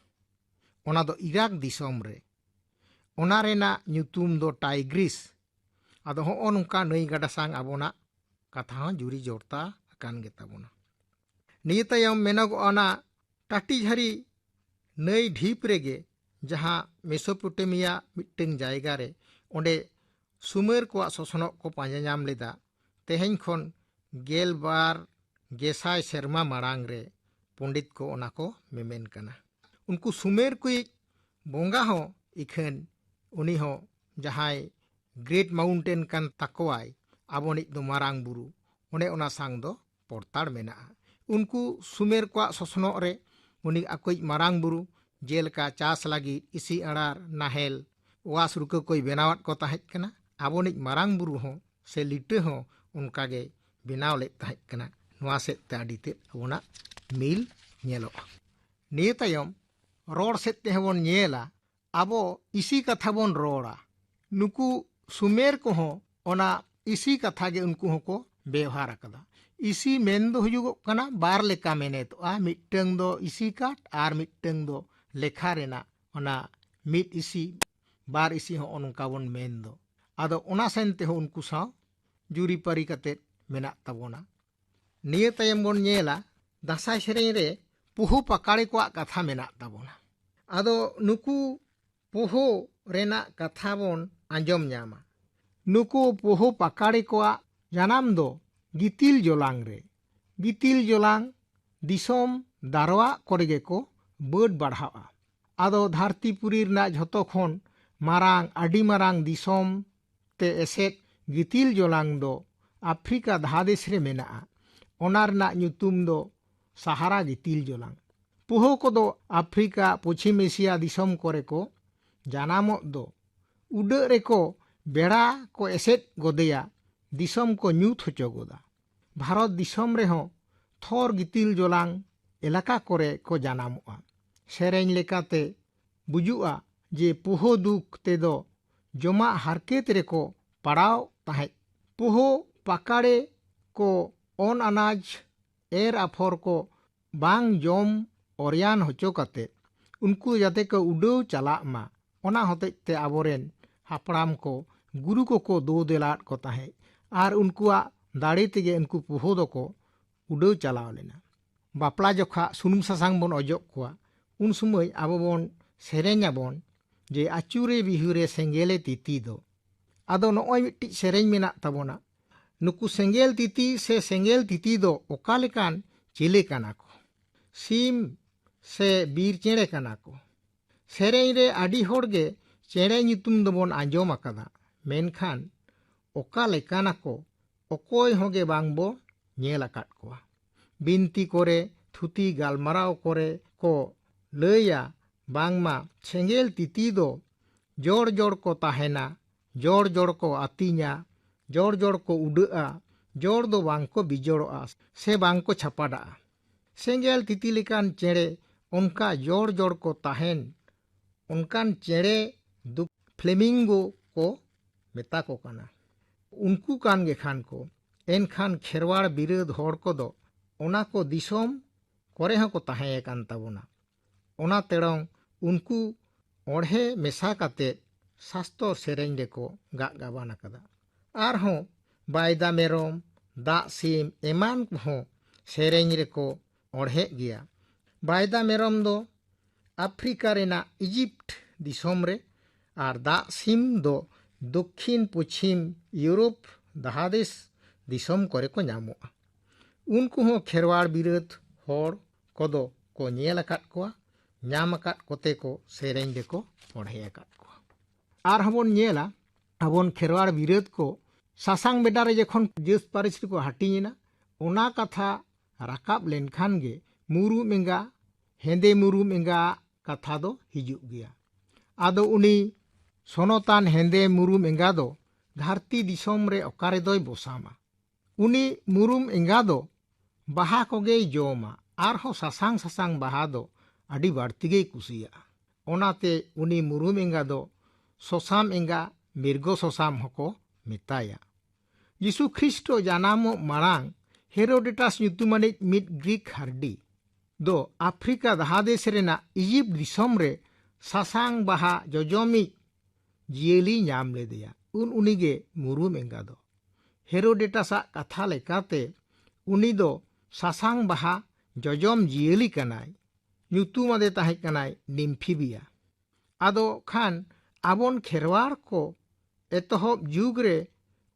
ᱚᱱᱟ ᱫᱚ ᱤᱨᱟᱠ ᱫᱤᱥᱚᱢ ᱨᱮ᱾ ᱚᱱᱟ ᱨᱮᱱᱟᱜ ᱧᱩᱛᱩᱢ ᱫᱚ ᱴᱟᱭᱜᱨᱤᱥ᱾ ᱟᱫᱚ ᱦᱚᱸᱜᱼᱚ ᱱᱚᱝᱠᱟ ᱱᱟᱹᱭ ᱜᱟᱰᱟ ᱥᱟᱝ ᱟᱵᱚᱱᱟᱜ ᱠᱟᱛᱷᱟ ᱦᱚᱸ ᱡᱩᱨᱤ ᱡᱚᱲᱛᱟ ᱟᱠᱟᱱ ᱜᱮᱛᱟᱵᱚᱱᱟ᱾ ᱱᱤᱭᱟᱹ ᱛᱟᱭᱚᱢ ᱢᱮᱱᱚᱜᱚᱜᱼᱟ ᱚᱱᱟ ᱴᱟᱹᱴᱤ ᱡᱷᱟᱹᱨᱤ ᱱᱟᱹᱭ ᱰᱷᱤᱯ ᱨᱮᱜᱮ ᱡᱟᱦᱟᱸ ᱢᱮᱥᱳᱯᱚᱴᱮᱢᱤᱭᱟ ᱢᱤᱫᱴᱟᱹᱝ ᱡᱟᱭᱜᱟ ᱨᱮ, ᱚᱸᱰᱮ ᱥᱩᱢᱮᱨ ᱠᱚᱣᱟᱜ ᱥᱚᱥᱱᱚᱜ ᱠᱚ ᱯᱟᱸᱡᱟ ᱧᱟᱢ ᱞᱮᱫᱟ᱾ ᱛᱮᱦᱮᱧ ᱠᱷᱚᱱ ᱜᱮᱞ ᱵᱟᱨ ᱜᱮᱥᱟᱭ ᱥᱮᱨᱢᱟ ᱢᱟᱲᱟᱝ ᱨᱮ ᱯᱚᱸᱰᱤᱛ ᱠᱚ ᱚᱱᱟ ᱠᱚ ᱢᱮᱢᱮᱱ ᱠᱟᱱᱟ᱾ ᱩᱱᱠᱩ ᱥᱩᱢᱮᱨ ᱠᱚᱭᱤᱡ ᱵᱚᱸᱜᱟ ᱦᱚᱸ ᱤᱠᱷᱟᱹᱱ ᱩᱱᱤ ᱦᱚᱸ ᱡᱟᱦᱟᱸᱭ ᱜᱨᱮᱴ ᱢᱟᱣᱩᱱᱴᱮᱱ ᱠᱟᱱ ᱛᱟᱠᱚᱣᱟᱭ, ᱟᱵᱚᱱᱤᱡ ᱫᱚ ᱢᱟᱨᱟᱝ ᱵᱩᱨᱩ, ᱚᱱᱮ ᱚᱱᱟ ᱥᱟᱝ ᱫᱚ ᱯᱚᱲᱛᱟᱲ ᱢᱮᱱᱟᱜᱼᱟ᱾ ᱩᱱᱠᱩ ᱥᱩᱢᱮᱨ ᱠᱚᱣᱟᱜ ᱥᱚᱥᱱᱚᱜ ᱨᱮ ᱩᱱᱤ ᱟᱠᱚᱭᱤᱡ ᱢᱟᱨᱟᱝ ᱵᱩᱨᱩ ᱡᱮᱞᱮᱠᱟ ᱪᱟᱥ ᱞᱟᱹᱜᱤᱫ ᱤᱥᱤ ᱟᱲᱟᱨ, ᱱᱟᱦᱮᱞ, ᱣᱟᱥ ᱨᱩᱠᱟᱹ ᱠᱚᱭ ᱵᱮᱱᱟᱣᱟᱫ ᱠᱚ ᱛᱟᱦᱮᱸᱫ ᱠᱟᱱᱟ, ᱟᱵᱚᱱᱤᱡ ᱢᱟᱨᱟᱝ ᱵᱩᱨᱩ ᱦᱚᱸ ᱥᱮ ᱞᱤᱴᱟᱹ ᱦᱚᱸ ᱚᱱᱠᱟ ᱜᱮ ᱵᱮᱱᱟᱣ ᱞᱮᱫ ᱛᱟᱦᱮᱸᱫ ᱠᱟᱱᱟ᱾ ᱱᱚᱣᱟ ᱥᱮᱫ ᱛᱮ ᱟᱹᱰᱤ ᱛᱮᱫ ᱟᱵᱚᱱᱟᱜ ᱢᱤᱞ ᱧᱮᱞᱚᱜᱼᱟ᱾ ᱱᱤᱭᱟᱹ ᱛᱟᱭᱚᱢ ᱨᱚᱲ ᱥᱮᱫ ᱛᱮᱦᱚᱸ ᱵᱚᱱ ᱧᱮᱞᱟ, ᱟᱵᱚ ᱤᱥᱤ ᱠᱟᱛᱷᱟ ᱵᱚᱱ ᱨᱚᱲᱟ᱾ ᱱᱩᱠᱩ ᱥᱩᱢᱮᱨ ᱠᱚᱦᱚᱸ ᱚᱱᱟ ᱤᱥᱤ ᱠᱟᱛᱷᱟ ᱜᱮ ᱩᱱᱠᱩ ᱦᱚᱸᱠᱚ ᱵᱮᱣᱦᱟᱨ ᱟᱠᱟᱫᱟ᱾ ᱤᱥᱤ ᱢᱮᱱ ᱫᱚ ᱦᱩᱭᱩᱜᱚᱜ ᱠᱟᱱᱟ ᱵᱟᱨ ᱞᱮᱠᱟ ᱢᱮᱱᱮᱛᱚᱜᱼᱟ, ᱢᱤᱫᱴᱟᱹᱝ ᱫᱚ ᱤᱥᱤ ᱠᱟᱴ ᱟᱨ ᱢᱤᱫᱴᱟᱹᱝ ᱫᱚ ᱞᱮᱠᱷᱟ ᱨᱮᱱᱟᱜ, ᱚᱱᱟ ᱢᱤᱫ ᱤᱥᱤ, ᱵᱟᱨ ᱤᱥᱤ ᱦᱚᱸ ᱱᱚᱝᱠᱟ ᱵᱚᱱ ᱢᱮᱱ ᱫᱚ᱾ ᱟᱫᱚ ᱚᱱᱟ ᱥᱮᱱ ᱛᱮᱦᱚᱸ ᱩᱱᱠᱩ ᱥᱟᱶ ᱡᱩᱨᱤᱯᱟᱹᱨᱤ ᱠᱟᱛᱮ ᱢᱮᱱᱟᱜ ᱛᱟᱵᱚᱱᱟ᱾ ᱱᱤᱭᱟᱹ ᱛᱟᱭᱚᱢ ᱵᱚᱱ ᱧᱮᱞᱟ, ᱫᱟᱸᱥᱟᱭ ᱥᱮᱨᱮᱧ ᱨᱮ ᱯᱩᱦᱩ ᱯᱟᱠᱟᱲᱮ ᱠᱚᱣᱟᱜ ᱠᱟᱛᱷᱟ ᱢᱮᱱᱟᱜ ᱛᱟᱵᱚᱱᱟ᱾ ᱟᱫᱚ ᱱᱩᱠᱩ ᱯᱩᱦᱩ ᱨᱮᱱᱟᱜ ᱠᱟᱛᱷᱟ ᱵᱚᱱ ᱟᱸᱡᱚᱢ ᱧᱟᱢᱟ᱾ ᱱᱩᱠᱩ ᱯᱩᱦᱩ ᱯᱟᱠᱟᱲᱮ ᱠᱚᱣᱟᱜ ᱡᱟᱱᱟᱢ ᱫᱚ ᱜᱤᱛᱤᱞ ᱡᱚᱞᱟᱝ ᱨᱮ, ᱜᱤᱛᱤᱞ ᱡᱚᱞᱟᱝ ᱫᱤᱥᱚᱢ ᱫᱟᱨᱣᱟᱜ ᱠᱚᱨᱮ ᱜᱮᱠᱚ ᱵᱟᱹᱰ ᱵᱟᱲᱦᱟᱜᱼᱟ᱾ ᱟᱫᱚ ᱫᱷᱟᱹᱨᱛᱤ ᱯᱩᱨᱤ ᱨᱮᱱᱟᱜ ᱡᱷᱚᱛᱚ ᱠᱷᱚᱱ ᱢᱟᱨᱟᱝ, ᱟᱹᱰᱤ ᱢᱟᱨᱟᱝ ᱫᱤᱥᱚᱢ ᱛᱮ ᱮᱥᱮᱫ ᱜᱤᱛᱤᱞ ᱡᱚᱞᱟᱝ ᱫᱚ ᱟᱯᱷᱨᱤᱠᱟ ᱫᱷᱟᱫᱮᱥ ᱨᱮ ᱢᱮᱱᱟᱜᱼᱟ᱾ ᱚᱱᱟ ᱨᱮᱱᱟᱜ ᱧᱩᱛᱩᱢ ᱫᱚ ᱥᱟᱦᱟᱨᱟ ᱜᱤᱛᱤᱞ ᱡᱚᱞᱟᱝ᱾ ᱯᱩᱦᱩ ᱠᱚᱫᱚ ᱟᱯᱷᱨᱤᱠᱟ, ᱯᱚᱪᱷᱤᱢ ᱮᱥᱤᱭᱟ ᱫᱤᱥᱚᱢ ᱠᱚᱨᱮ ᱠᱚ ᱡᱟᱱᱟᱢᱚᱜ ᱫᱚ ᱩᱰᱟᱹᱜ ᱨᱮᱠᱚ ᱵᱮᱲᱟ ᱠᱚ ᱮᱥᱮᱫ ᱜᱚᱫᱮᱭᱟ, ᱫᱤᱥᱚᱢ ᱠᱚ ᱧᱩᱛ ᱦᱚᱪᱚ ᱜᱚᱫᱟ᱾ ᱵᱷᱟᱨᱚᱛ ᱫᱤᱥᱚᱢ ᱨᱮᱦᱚᱸ ᱛᱷᱚᱨ ᱜᱤᱛᱤᱞ ᱡᱚᱞᱟᱝ ᱮᱞᱟᱠᱟ ᱠᱚᱨᱮ ᱠᱚ ᱡᱟᱱᱟᱢᱚᱜᱼᱟ᱾ ᱥᱮᱨᱮᱧ ᱞᱮᱠᱟᱛᱮ ᱵᱩᱡᱩᱜᱼᱟ ᱡᱮ ᱯᱩᱦᱩ ᱫᱩᱠ ᱛᱮᱫᱚ ᱡᱚᱢᱟᱜ ᱦᱟᱨᱠᱮᱛ ᱨᱮᱠᱚ ᱯᱟᱲᱟᱣ ᱛᱟᱦᱮᱸᱫ᱾ ᱯᱩᱦᱩ ᱯᱟᱠᱟᱲᱮ ᱠᱚ ᱚᱱ ᱟᱱᱟᱡᱽ ᱮᱨ ᱟᱯᱷᱚᱨ ᱠᱚ ᱵᱟᱝ ᱡᱚᱢ ᱚᱨᱭᱟᱱ ᱦᱚᱪᱚ ᱠᱟᱛᱮ ᱩᱱᱠᱩ ᱡᱟᱛᱮ ᱠᱚ ᱩᱰᱟᱹᱣ ᱪᱟᱞᱟᱜ ᱢᱟ, ᱚᱱᱟ ᱦᱚᱛᱮᱡ ᱛᱮ ᱟᱵᱚᱨᱮᱱ ᱦᱟᱯᱲᱟᱢ ᱠᱚ, ᱜᱩᱨᱩ ᱠᱚᱠᱚ ᱫᱳ ᱫᱮᱞᱟᱫ ᱠᱚ ᱛᱟᱦᱮᱸᱫ᱾ ᱟᱨ ᱩᱱᱠᱩᱣᱟᱜ ᱫᱟᱲᱮ ᱛᱮᱜᱮ ᱩᱱᱠᱩ ᱯᱩᱦᱩ ᱫᱚᱠᱚ ᱩᱰᱟᱹᱣ ᱪᱟᱞᱟᱣ ᱞᱮᱱᱟ᱾ ᱵᱟᱯᱞᱟ ᱡᱚᱠᱷᱟ ᱥᱩᱱᱩᱢ ᱥᱟᱥᱟᱝ ᱵᱚᱱ ᱚᱡᱚᱜ ᱠᱚᱣᱟ, ᱩᱱ ᱥᱚᱢᱚᱭ ᱟᱵᱚ ᱵᱚᱱ ᱥᱮᱨᱮᱧ ᱟᱵᱚᱱ ᱡᱮ, "ᱟᱹᱪᱩᱨᱮ ᱵᱤᱦᱩᱨᱮ ᱥᱮᱸᱜᱮᱞᱮ ᱛᱤᱛᱤ ᱫᱚ᱾" ᱟᱫᱚ ᱱᱚᱜᱼᱚᱭ ᱢᱤᱫᱴᱤᱡ ᱥᱮᱨᱮᱧ ᱢᱮᱱᱟᱜ ᱛᱟᱵᱚᱱᱟ, ᱱᱩᱠᱩ ᱥᱮᱸᱜᱮᱞ ᱛᱤᱛᱤ ᱥᱮ ᱥᱮᱸᱜᱮᱞ ᱛᱤᱛᱤ ᱫᱚ ᱚᱠᱟ ᱞᱮᱠᱟᱱ ᱪᱤᱞᱤ ᱠᱟᱱᱟ ᱠᱚ? ᱥᱤᱢ ᱥᱮ ᱵᱤᱨ ᱪᱮᱬᱮ ᱠᱟᱱᱟ ᱠᱚ? ᱥᱮᱨᱮᱧ ᱨᱮ ᱟᱹᱰᱤ ᱦᱚᱲ ᱜᱮ ᱪᱮᱬᱮ ᱧᱩᱛᱩᱢ ᱫᱚᱵᱚᱱ ᱟᱸᱡᱚᱢ ᱟᱠᱟᱫᱟ, ᱢᱮᱱᱠᱷᱟᱱ ᱚᱠᱟ ᱞᱮᱠᱟᱱᱟ ᱠᱚ, ᱚᱠᱚᱭ ᱦᱚᱸ ᱜᱮ ᱵᱟᱝ ᱵᱚ ᱧᱮᱞ ᱟᱠᱟᱫ ᱠᱚᱣᱟ᱾ ᱵᱤᱱᱛᱤ ᱠᱚᱨᱮ, ᱛᱷᱩᱛᱤ ᱜᱟᱞᱢᱟᱨᱟᱣ ᱠᱚᱨᱮ ᱠᱚ ᱞᱟᱹᱭᱟ ᱵᱟᱝᱢᱟ ᱥᱮᱸᱜᱮᱞ ᱛᱤᱛᱤ ᱫᱚ ᱡᱚᱲ ᱡᱚᱲ ᱠᱚ ᱛᱟᱦᱮᱱᱟ, ᱡᱚᱲ ᱡᱚᱲ ᱠᱚ ᱟᱹᱛᱤᱧᱟ, ᱡᱚᱲ ᱡᱚᱲ ᱠᱚ ᱩᱰᱟᱹᱜᱼᱟ, ᱡᱚᱲ ᱫᱚ ᱵᱟᱝ ᱠᱚ ᱵᱤᱡᱚᱲᱚᱜᱼᱟ ᱥᱮ ᱵᱟᱝ ᱠᱚ ᱪᱷᱟᱯᱟᱰᱟᱜᱼᱟ᱾ ᱥᱮᱸᱜᱮᱞ ᱛᱤᱛᱤ ᱞᱮᱠᱟᱱ ᱪᱮᱬᱮ ᱚᱱᱠᱟ ᱡᱚᱲ ᱡᱚᱲ ᱠᱚ ᱛᱟᱦᱮᱱ, ᱚᱱᱠᱟᱱ ᱪᱮᱬᱮ ᱫᱚ ᱯᱷᱞᱮᱢᱤᱝᱜᱳ ᱠᱚ ᱢᱮᱛᱟ ᱠᱚ ᱠᱟᱱᱟ᱾ ᱩᱱᱠᱩ ᱠᱟᱱ ᱜᱮ ᱠᱷᱟᱱ ᱠᱚ, ᱮᱱᱠᱷᱟᱱ ᱠᱷᱮᱨᱣᱟᱲ ᱵᱤᱨᱟᱹᱫ ᱦᱚᱲ ᱠᱚᱫᱚ ᱚᱱᱟ ᱠᱚ ᱫᱤᱥᱚᱢ ᱠᱚᱨᱮ ᱦᱚᱸᱠᱚ ᱛᱟᱦᱮᱸ ᱟᱠᱟᱱ ᱛᱟᱵᱚᱱᱟ᱾ ᱚᱱᱟ ᱛᱮᱲᱚᱝ ᱩᱱᱠᱩ ᱚᱬᱦᱮ ᱢᱮᱥᱟ ᱠᱟᱛᱮ ᱥᱟᱥᱛᱚᱨ ᱥᱮᱨᱮᱧ ᱨᱮᱠᱚ ᱜᱟᱜ ᱜᱟᱵᱟᱱ ᱟᱠᱟᱫᱟ᱾ ᱟᱨᱦᱚᱸ ᱵᱟᱭᱫᱟ ᱢᱮᱨᱚᱢ, ᱫᱟᱜ ᱥᱤᱢ ᱮᱢᱟᱱ ᱠᱚᱦᱚᱸ ᱥᱮᱨᱮᱧ ᱨᱮᱠᱚ ᱚᱬᱦᱮᱜ ᱜᱮᱭᱟ᱾ ᱵᱟᱭᱫᱟ ᱢᱮᱨᱚᱢ ᱫᱚ ᱟᱯᱷᱨᱤᱠᱟ ᱨᱮᱱᱟᱜ ᱤᱡᱤᱯᱴ ᱫᱤᱥᱚᱢ ᱨᱮ ᱟᱨ ᱫᱟᱜ ᱥᱤᱢ ᱫᱚ ᱫᱚᱠᱠᱷᱤᱱ ᱯᱚᱪᱷᱤᱢ ᱤᱭᱩᱨᱳᱯ ᱫᱟᱦᱟᱫᱮᱥ ᱫᱤᱥᱚᱢ ᱠᱚᱨᱮ ᱠᱚ ᱧᱟᱢᱚᱜᱼᱟ᱾ ᱩᱱᱠᱩ ᱦᱚᱸ ᱠᱷᱮᱨᱣᱟᱲ ᱵᱤᱨᱟᱹᱫ ᱦᱚᱲ ᱠᱚᱫᱚ ᱠᱚ ᱧᱮᱞ ᱟᱠᱟᱫ ᱠᱚᱣᱟ, ᱧᱟᱢ ᱟᱠᱟᱫ ᱠᱚᱛᱮ ᱠᱚ ᱥᱮᱨᱮᱧ ᱨᱮᱠᱚ ᱚᱬᱦᱮ ᱟᱠᱟᱫ ᱠᱚᱣᱟ᱾ ᱟᱨᱦᱚᱸ ᱵᱚᱱ ᱧᱮᱞᱟ, ᱟᱵᱚᱱ ᱠᱷᱮᱨᱣᱟᱲ ᱵᱤᱨᱟᱹᱫ ᱠᱚ ᱥᱟᱥᱟᱝ ᱵᱮᱰᱟ ᱨᱮ ᱡᱚᱠᱷᱚᱱ ᱡᱟᱹᱛ ᱯᱟᱹᱨᱤᱥ ᱨᱮᱠᱚ ᱦᱟᱹᱴᱤᱧ ᱮᱱᱟ, ᱚᱱᱟ ᱠᱟᱛᱷᱟ ᱨᱟᱠᱟᱵ ᱞᱮᱱᱠᱷᱟᱱ ᱜᱮ ᱢᱩᱨᱩᱢ ᱮᱸᱜᱟ, ᱦᱮᱸᱫᱮ ᱢᱩᱨᱩᱢ ᱮᱸᱜᱟ ᱟᱜ ᱠᱟᱛᱷᱟ ᱫᱚ ᱦᱤᱡᱩᱜ ᱜᱮᱭᱟ᱾ ᱟᱫᱚ ᱩᱱᱤ ᱥᱚᱱᱚᱛᱟᱱ ᱦᱮᱸᱫᱮ ᱢᱩᱨᱩᱢ ᱮᱸᱜᱟ ᱫᱚ ᱫᱷᱟᱹᱨᱛᱤ ᱫᱤᱥᱚᱢ ᱨᱮ ᱚᱠᱟ ᱨᱮᱫᱚᱭ ᱵᱚᱥᱟᱢᱟ? ᱩᱱᱤ ᱢᱩᱨᱩᱢ ᱮᱸᱜᱟ ᱫᱚ ᱵᱟᱦᱟ ᱠᱚᱜᱮᱭ ᱡᱚᱢᱟ, ᱟᱨᱦᱚᱸ ᱥᱟᱥᱟᱝ ᱥᱟᱥᱟᱝ ᱵᱟᱦᱟ ᱫᱚ ᱟᱹᱰᱤ ᱵᱟᱹᱲᱛᱤ ᱜᱮᱭ ᱠᱩᱥᱤᱭᱟᱜᱼᱟ᱾ ᱚᱱᱟᱛᱮ ᱩᱱᱤ ᱢᱩᱨᱩᱢ ᱮᱸᱜᱟ ᱫᱚ ᱥᱚᱥᱟᱢ ᱮᱸᱜᱟ, ᱢᱤᱨᱜᱚ ᱥᱚᱥᱟᱢ ᱦᱚᱸᱠᱚ ᱢᱮᱛᱟᱭᱟ᱾ ᱡᱤᱥᱩ ᱠᱷᱨᱤᱥᱴᱚ ᱡᱟᱱᱟᱢᱚᱜ ᱢᱟᱲᱟᱝ ᱦᱮᱨᱳᱰᱮᱴᱟᱥ ᱧᱩᱛᱩᱢᱟᱱᱤᱡ ᱢᱤᱫ ᱜᱨᱤᱠ ᱦᱟᱨᱰᱤ ᱫᱚ ᱟᱯᱷᱨᱤᱠᱟ ᱫᱟᱦᱟᱫᱮᱥ ᱨᱮᱱᱟᱜ ᱤᱡᱤᱯᱴ ᱫᱤᱥᱚᱢ ᱨᱮ ᱥᱟᱥᱟᱝ ᱵᱟᱦᱟ ᱡᱚᱡᱚᱢᱤᱡ ᱡᱤᱭᱟᱹᱞᱤ ᱧᱟᱢ ᱞᱮᱫᱮᱭᱟ᱾ ᱩᱱ ᱩᱱᱤᱜᱮ ᱢᱩᱨᱩᱢ ᱮᱸᱜᱟ ᱫᱚ᱾ ᱦᱮᱨᱳᱰᱮᱴᱟᱥᱟᱜ ᱠᱟᱛᱷᱟ ᱞᱮᱠᱟᱛᱮ ᱩᱱᱤ ᱫᱚ ᱥᱟᱥᱟᱝ ᱵᱟᱦᱟ ᱡᱚᱡᱚᱢ ᱡᱤᱭᱟᱹᱞᱤ ᱠᱟᱱᱟᱭ᱾ ᱧᱩᱛᱩᱢ ᱟᱫᱮ ᱛᱟᱦᱮᱸ ᱠᱟᱱᱟᱭ ᱱᱤᱢᱯᱷᱤᱵᱤᱭᱟ᱾ ᱟᱫᱚ ᱠᱷᱟᱱ ᱟᱵᱚᱱ ᱠᱷᱮᱨᱣᱟᱲ ᱠᱚ ᱮᱛᱚᱦᱚᱵ ᱡᱩᱜᱽ ᱨᱮ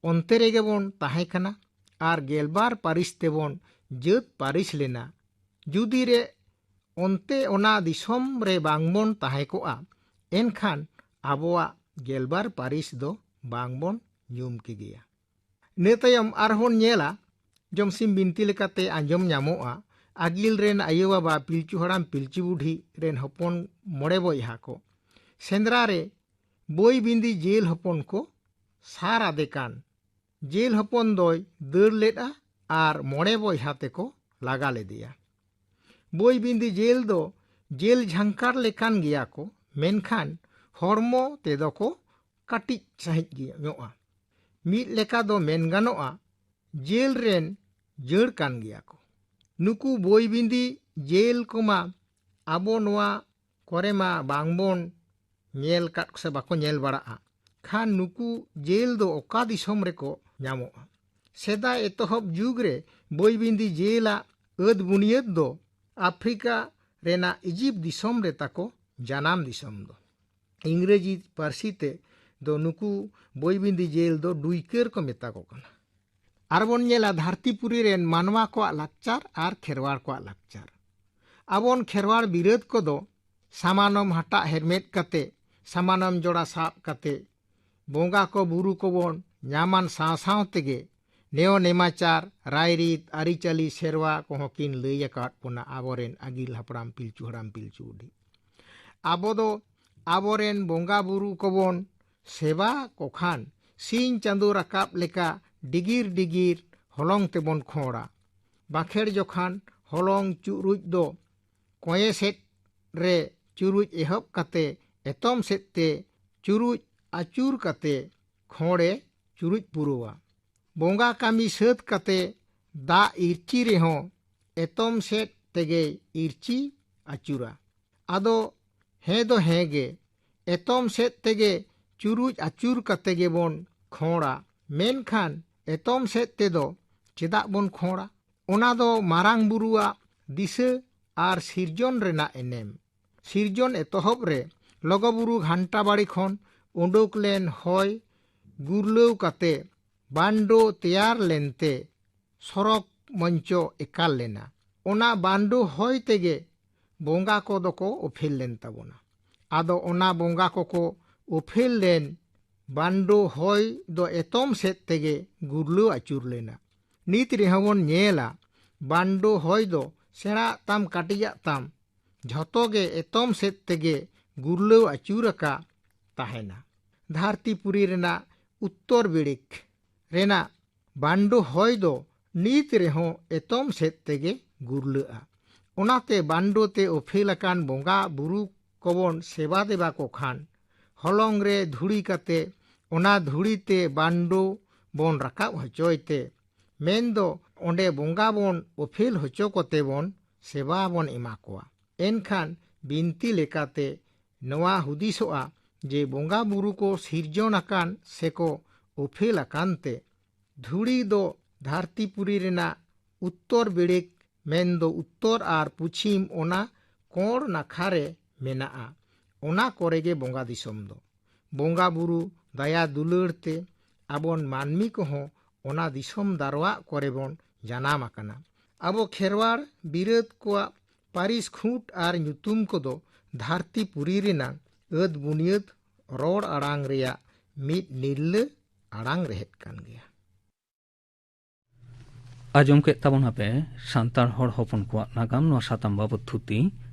ᱚᱱᱛᱮ ᱨᱮᱜᱮ ᱵᱚᱱ ᱛᱟᱦᱮᱸ ᱠᱟᱱᱟ ᱟᱨ ᱜᱮᱞᱵᱟᱨ ᱯᱟᱹᱨᱤᱥ ᱛᱮᱵᱚᱱ ᱡᱟᱹᱛ ᱯᱟᱹᱨᱤᱥ ᱞᱮᱱᱟ᱾ ᱡᱩᱫᱤ ᱨᱮ ᱚᱱᱛᱮ ᱚᱱᱟ ᱫᱤᱥᱚᱢ ᱨᱮ ᱵᱟᱝᱵᱚᱱ ᱛᱟᱦᱮᱸ ᱠᱚᱜᱼᱟ, ᱮᱱᱠᱷᱟᱱ ᱟᱵᱚᱣᱟᱜ ᱜᱮᱞᱵᱟᱨ ᱯᱟᱹᱨᱤᱥ ᱫᱚ ᱵᱟᱝᱵᱚᱱ ᱧᱩᱢ ᱠᱮᱜᱮᱭᱟ᱾ ᱤᱱᱟᱹ ᱛᱟᱭᱚᱢ ᱟᱨᱦᱚᱸ ᱵᱚᱱ ᱧᱮᱞᱟ, ᱡᱚᱢᱥᱤᱢ ᱵᱤᱱᱛᱤ ᱞᱮᱠᱟᱛᱮ ᱟᱸᱡᱚᱢ ᱧᱟᱢᱚᱜᱼᱟ, ᱟᱹᱜᱤᱞ ᱨᱮᱱ ᱟᱭᱳ ᱵᱟᱵᱟ, ᱯᱤᱞᱪᱩ ᱦᱟᱲᱟᱢ, ᱯᱤᱞᱪᱩ ᱵᱩᱰᱷᱤ ᱨᱮᱱ ᱦᱚᱯᱚᱱ ᱢᱚᱬᱮ ᱵᱚᱭᱦᱟ ᱠᱚ ᱥᱮᱸᱫᱽᱨᱟ ᱨᱮ ᱵᱳᱭ ᱵᱤᱸᱫᱤ ᱡᱮᱞ ᱦᱚᱯᱚᱱ ᱠᱚ ᱥᱟᱨ ᱟᱫᱮ ᱠᱟᱱ᱾ ᱡᱮᱞ ᱦᱚᱯᱚᱱ ᱫᱚᱭ ᱫᱟᱹᱲ ᱞᱮᱫᱼᱟ ᱟᱨ ᱢᱚᱬᱮ ᱵᱚᱭᱦᱟ ᱛᱮᱠᱚ ᱞᱟᱜᱟ ᱞᱮᱫᱮᱭᱟ᱾ ᱵᱳᱭ ᱵᱤᱸᱫᱤ ᱡᱮᱞ ᱫᱚ ᱡᱮᱞ ᱡᱷᱟᱝᱠᱟᱨ ᱞᱮᱠᱟᱱ ᱜᱮᱭᱟ ᱠᱚ, ᱢᱮᱱᱠᱷᱟᱱ ᱦᱚᱲᱢᱚ ᱛᱮᱫᱚ ᱠᱚ ᱠᱟᱹᱴᱤᱡ ᱥᱟᱺᱦᱤᱡ ᱜᱮ ᱧᱚᱜᱼᱟ᱾ ᱢᱤᱫ ᱞᱮᱠᱟ ᱫᱚ ᱢᱮᱱ ᱜᱟᱱᱚᱜᱼᱟ, ᱡᱮᱞ ᱨᱮᱱ ᱡᱟᱹᱲ ᱠᱟᱱ ᱜᱮᱭᱟ ᱠᱚ᱾ ᱱᱩᱠᱩ ᱵᱳᱭ ᱵᱤᱸᱫᱤ ᱡᱮᱞ ᱠᱚᱢᱟ ᱟᱵᱚ ᱱᱚᱣᱟ ᱠᱚᱨᱮ ᱢᱟ ᱵᱟᱝᱵᱚᱱ ᱧᱮᱞ ᱟᱠᱟᱫ ᱠᱚ ᱥᱮ ᱵᱟᱠᱚ ᱧᱮᱞ ᱵᱟᱲᱟᱜᱼᱟ, ᱠᱷᱟᱱ ᱱᱩᱠᱩ ᱡᱮᱞ ᱫᱚ ᱚᱠᱟ ᱫᱤᱥᱚᱢ ᱨᱮᱠᱚ ᱧᱟᱢᱚᱜᱼᱟ? ᱥᱮᱫᱟᱭ ᱮᱛᱚᱦᱚᱵ ᱡᱩᱜᱽ ᱨᱮ ᱵᱳᱭᱵᱤᱱᱫᱤ ᱡᱮᱞᱟᱜ ᱟᱹᱫ ᱵᱩᱱᱤᱭᱟᱹᱫ ᱫᱚ ᱟᱯᱷᱨᱤᱠᱟ ᱨᱮᱱᱟᱜ ᱤᱡᱤᱯᱴ ᱫᱤᱥᱚᱢ ᱨᱮ ᱛᱟᱠᱚ ᱡᱟᱱᱟᱢ ᱫᱤᱥᱚᱢ ᱫᱚ᱾ ᱤᱝᱨᱮᱡᱤ ᱯᱟᱹᱨᱥᱤ ᱛᱮ ᱫᱚ ᱱᱩᱠᱩ ᱵᱳᱭᱵᱤᱱᱫᱤ ᱡᱮᱞ ᱫᱚ ᱰᱩᱭᱠᱟᱹᱨ ᱠᱚ ᱢᱮᱛᱟ ᱠᱚ ᱠᱟᱱᱟ᱾ ᱟᱨᱵᱚᱱ ᱧᱮᱞᱟ ᱫᱷᱟᱹᱨᱛᱤᱯᱩᱨᱤ ᱨᱮᱱ ᱢᱟᱱᱣᱟ ᱠᱚᱣᱟᱜ ᱞᱟᱠᱪᱟᱨ ᱟᱨ ᱠᱷᱮᱨᱣᱟᱲ ᱠᱚᱣᱟᱜ ᱞᱟᱠᱪᱟᱨ᱾ ᱟᱵᱚᱱ ᱠᱷᱮᱨᱣᱟᱲ ᱵᱤᱨᱟᱹᱫ ᱠᱚᱫᱚ ᱥᱟᱢᱟᱱᱚᱢ ᱦᱟᱴᱟᱜ ᱦᱮᱨᱢᱮᱫ ᱠᱟᱛᱮ, ᱥᱟᱢᱟᱱᱚᱢ ᱡᱚᱲᱟ ᱥᱟᱵ ᱠᱟᱛᱮ, ᱵᱚᱸᱜᱟ ᱠᱚ ᱵᱩᱨᱩ ᱠᱚᱵᱚᱱ ᱧᱟᱢᱟᱱ ᱥᱟᱶ ᱥᱟᱶ ᱛᱮᱜᱮ ᱱᱮᱭᱚ ᱱᱮᱢᱟᱪᱟᱨ, ᱨᱟᱭᱨᱤᱛ, ᱟᱹᱨᱤᱪᱟᱹᱞᱤ, ᱥᱮᱨᱣᱟ ᱠᱚᱦᱚᱸ ᱠᱤᱱ ᱞᱟᱹᱭ ᱟᱠᱟᱫ ᱵᱚᱱᱟ ᱟᱵᱚᱨᱮᱱ ᱟᱹᱜᱤᱞ ᱦᱟᱯᱲᱟᱢ ᱯᱤᱞᱪᱩ ᱦᱟᱲᱟᱢ ᱯᱤᱞᱪᱩ ᱵᱩᱰᱷᱤ᱾ ᱟᱵᱚ ᱫᱚ ᱟᱵᱚᱨᱮᱱ ᱵᱚᱸᱜᱟ ᱵᱩᱨᱩ ᱠᱚᱵᱚᱱ ᱥᱮᱵᱟ ᱠᱚ ᱠᱷᱟᱱ ᱥᱤᱧ ᱪᱟᱸᱫᱳ ᱨᱟᱠᱟᱵ ᱞᱮᱠᱟ ᱰᱤᱜᱤᱨ ᱰᱤᱜᱤᱨ ᱦᱚᱞᱚᱝ ᱛᱮᱵᱚᱱ ᱠᱷᱚᱲᱟ᱾ ᱵᱟᱸᱠᱷᱮᱲ ᱡᱚᱠᱷᱟᱱ ᱦᱚᱞᱚᱝ ᱪᱩᱨᱩᱡ ᱫᱚ ᱠᱚᱸᱭᱮ ᱥᱮᱫ ᱨᱮ ᱪᱩᱨᱩᱡ ᱮᱦᱚᱵ ᱠᱟᱛᱮ ᱮᱛᱚᱢ ᱥᱮᱫ ᱛᱮ ᱪᱩᱨᱩᱡ ᱟᱹᱪᱩᱨ ᱠᱟᱛᱮ ᱠᱷᱚᱲᱮ ᱪᱩᱨᱩᱡ ᱯᱩᱨᱟᱹᱣᱟ᱾ ᱵᱚᱸᱜᱟ ᱠᱟᱹᱢᱤ ᱥᱟᱹᱛ ᱠᱟᱛᱮ ᱫᱟᱜ ᱤᱨᱪᱤ ᱨᱮᱦᱚᱸ ᱮᱛᱚᱢ ᱥᱮᱫ ᱛᱮᱜᱮᱭ ᱤᱨᱪᱤ ᱟᱹᱪᱩᱨᱟ᱾ ᱟᱫᱚ ᱦᱮᱸ ᱫᱚ ᱦᱮᱸ ᱜᱮ, ᱮᱛᱚᱢ ᱥᱮᱫ ᱛᱮᱜᱮ ᱪᱩᱨᱩᱡ ᱟᱹᱪᱩᱨ ᱠᱟᱛᱮ ᱜᱮᱵᱚᱱ ᱠᱷᱚᱲᱟ᱾ ᱢᱮᱱᱠᱷᱟᱱ ᱮᱛᱚᱢ ᱥᱮᱫ ᱛᱮᱫᱚ ᱪᱮᱫᱟᱜ ᱵᱚᱱ ᱠᱷᱚᱲᱟ? ᱚᱱᱟ ᱫᱚ ᱢᱟᱨᱟᱝ ᱵᱩᱨᱩᱣᱟᱜ ᱫᱤᱥᱟᱹ ᱟᱨ ᱥᱤᱨᱡᱚᱱ ᱨᱮᱱᱟᱜ ᱮᱱᱮᱢ᱾ ᱥᱤᱨᱡᱚᱱ ᱮᱛᱚᱦᱚᱵ ᱨᱮ ᱞᱚᱜᱚ ᱵᱩᱨᱩ ᱜᱷᱟᱱᱴᱟ ᱵᱟᱲᱤ ᱠᱷᱚᱱ ᱩᱰᱩᱠ ᱞᱮᱱ ᱦᱚᱭ ᱜᱩᱨᱞᱟᱹᱣ ᱠᱟᱛᱮ ᱵᱟᱱᱰᱳ ᱛᱮᱭᱟᱨ ᱞᱮᱱᱛᱮ ᱥᱚᱨᱚᱜᱽ ᱢᱚᱧᱪᱚ ᱮᱠᱟᱞ ᱞᱮᱱᱟ᱾ ᱚᱱᱟ ᱵᱟᱱᱰᱳ ᱦᱚᱭ ᱛᱮᱜᱮ ᱵᱚᱸᱜᱟ ᱠᱚᱫᱚ ᱠᱚ ᱚᱯᱷᱮᱞ ᱞᱮᱱ ᱛᱟᱵᱚᱱᱟ᱾ ᱟᱫᱚ ᱚᱱᱟ ᱵᱚᱸᱜᱟ ᱠᱚᱠᱚ ᱚᱯᱷᱮᱞ ᱞᱮᱱ ᱵᱟᱱᱰᱳ ᱦᱚᱭ ᱫᱚ ᱮᱛᱚᱢ ᱥᱮᱫ ᱛᱮᱜᱮ ᱜᱩᱨᱞᱟᱹᱣ ᱟᱹᱪᱩᱨ ᱞᱮᱱᱟ᱾ ᱱᱤᱛ ᱨᱮᱦᱚᱸ ᱵᱚᱱ ᱧᱮᱞᱟ, ᱵᱟᱱᱰᱳ ᱦᱚᱭ ᱫᱚ ᱥᱮᱬᱟᱜ ᱛᱟᱢ ᱠᱟᱹᱴᱤᱡᱟᱜ ᱛᱟᱢ, ᱡᱷᱚᱛᱚ ᱜᱮ ᱮᱛᱚᱢ ᱥᱮᱫ ᱛᱮᱜᱮ ᱜᱩᱨᱞᱟᱹᱣ ᱟᱹᱪᱩᱨ ᱟᱠᱟ ᱛᱟᱦᱮᱱᱟ᱾ ᱫᱷᱟᱹᱨᱛᱤ ᱯᱩᱨᱤ ᱨᱮᱱᱟᱜ ᱩᱛᱛᱚᱨ ᱵᱤᱲᱤᱠ ᱨᱮᱱᱟᱜ ᱵᱟᱱᱰᱳ ᱦᱚᱭ ᱫᱚ ᱱᱤᱛ ᱨᱮᱦᱚᱸ ᱮᱛᱚᱢ ᱥᱮᱫ ᱛᱮᱜᱮ ᱜᱩᱨᱞᱟᱹᱜᱼᱟ᱾ ᱚᱱᱟᱛᱮ ᱵᱟᱱᱰᱳ ᱛᱮ ᱚᱯᱷᱮᱞ ᱟᱠᱟᱱ ᱵᱚᱸᱜᱟ ᱵᱩᱨᱩ ᱠᱚᱵᱚᱱ ᱥᱮᱵᱟ ᱫᱮᱵᱟ ᱠᱚ ᱠᱷᱟᱱ, ᱦᱚᱞᱚᱝ ᱨᱮ ᱫᱷᱩᱲᱤ ᱠᱟᱛᱮ ᱚᱱᱟ ᱫᱷᱩᱲᱤ ᱛᱮ ᱵᱟᱱᱰᱳ ᱵᱚᱱ ᱨᱟᱠᱟᱵ ᱦᱚᱪᱚᱭ ᱛᱮ, ᱢᱮᱱᱫᱚ ᱚᱸᱰᱮ ᱵᱚᱸᱜᱟ ᱵᱚᱱ ᱚᱯᱷᱮᱞ ᱦᱚᱪᱚ ᱠᱚᱛᱮ ᱵᱚᱱ ᱥᱮᱵᱟ ᱵᱚᱱ ᱮᱢᱟ ᱠᱚᱣᱟ᱾ ᱮᱱᱠᱷᱟᱱ ᱵᱤᱱᱛᱤ ᱞᱮᱠᱟᱛᱮ ᱱᱚᱣᱟ ᱦᱩᱫᱤᱥᱚᱜᱼᱟ ᱡᱮ ᱵᱚᱸᱜᱟ ᱵᱩᱨᱩ ᱠᱚ ᱥᱤᱨᱡᱚᱱ ᱟᱠᱟᱱ ᱥᱮᱠᱚ ᱚᱯᱮᱞ ᱟᱠᱟᱱ ᱛᱮ ᱫᱷᱩᱲᱤ ᱫᱚ ᱫᱷᱟᱹᱨᱛᱤᱯᱩᱨᱤ ᱨᱮᱱᱟᱜ ᱩᱛᱛᱚᱨ ᱵᱮᱲᱮᱠ, ᱢᱮᱱᱫᱚ ᱩᱛᱛᱚᱨ ᱟᱨ ᱯᱩᱪᱷᱤᱢ, ᱚᱱᱟ ᱠᱚᱬ ᱱᱟᱠᱷᱟ ᱨᱮ ᱢᱮᱱᱟᱜᱼᱟ᱾ ᱚᱱᱟ ᱠᱚᱨᱮ ᱜᱮ ᱵᱚᱸᱜᱟ ᱫᱤᱥᱚᱢ ᱫᱚ᱾ ᱵᱚᱸᱜᱟ ᱵᱩᱨᱩ ᱫᱟᱭᱟ ᱫᱩᱞᱟᱹᱲ ᱛᱮ ᱟᱵᱚᱱ ᱢᱟᱹᱱᱢᱤ ᱠᱚᱦᱚᱸ ᱚᱱᱟ ᱫᱤᱥᱚᱢ ᱫᱟᱨᱣᱟᱜ ᱠᱚᱨᱮ ᱵᱚᱱ ᱡᱟᱱᱟᱢ ᱟᱠᱟᱱᱟ᱾ ᱟᱵᱚ ᱠᱷᱮᱨᱣᱟᱲ ᱵᱤᱨᱟᱹᱫ ᱠᱚᱣᱟᱜ ᱯᱟᱹᱨᱤᱥ ᱠᱷᱩᱸᱴ ᱟᱨ ᱧᱩᱛᱩᱢ ᱠᱚᱫᱚ ᱫᱷᱟᱹᱨᱛᱤ ᱯᱩᱨᱤ ᱨᱮᱱᱟᱝ ᱟᱹᱫ ᱵᱩᱱᱤᱭᱟᱹᱫ ᱨᱚᱲ ᱟᱲᱟᱝ ᱨᱮᱭᱟᱜ ᱢᱤᱫ ᱱᱤᱨᱞᱟᱹ ᱟᱲᱟᱝ ᱨᱮᱦᱮᱫ ᱠᱟᱱ ᱜᱮᱭᱟ᱾ ᱟᱸᱡᱚᱢ ᱠᱮᱫ ᱛᱟᱵᱚᱱᱟᱯᱮ ᱥᱟᱱᱛᱟᱲ ᱦᱚᱲ ᱦᱚᱯᱚᱱ ᱠᱚᱣᱟᱜ ᱱᱟᱜᱟᱢ, ᱱᱚᱣᱟ ᱥᱟᱛᱟᱢ ᱵᱟᱵᱚᱛ ᱛᱷᱩᱛᱤ᱾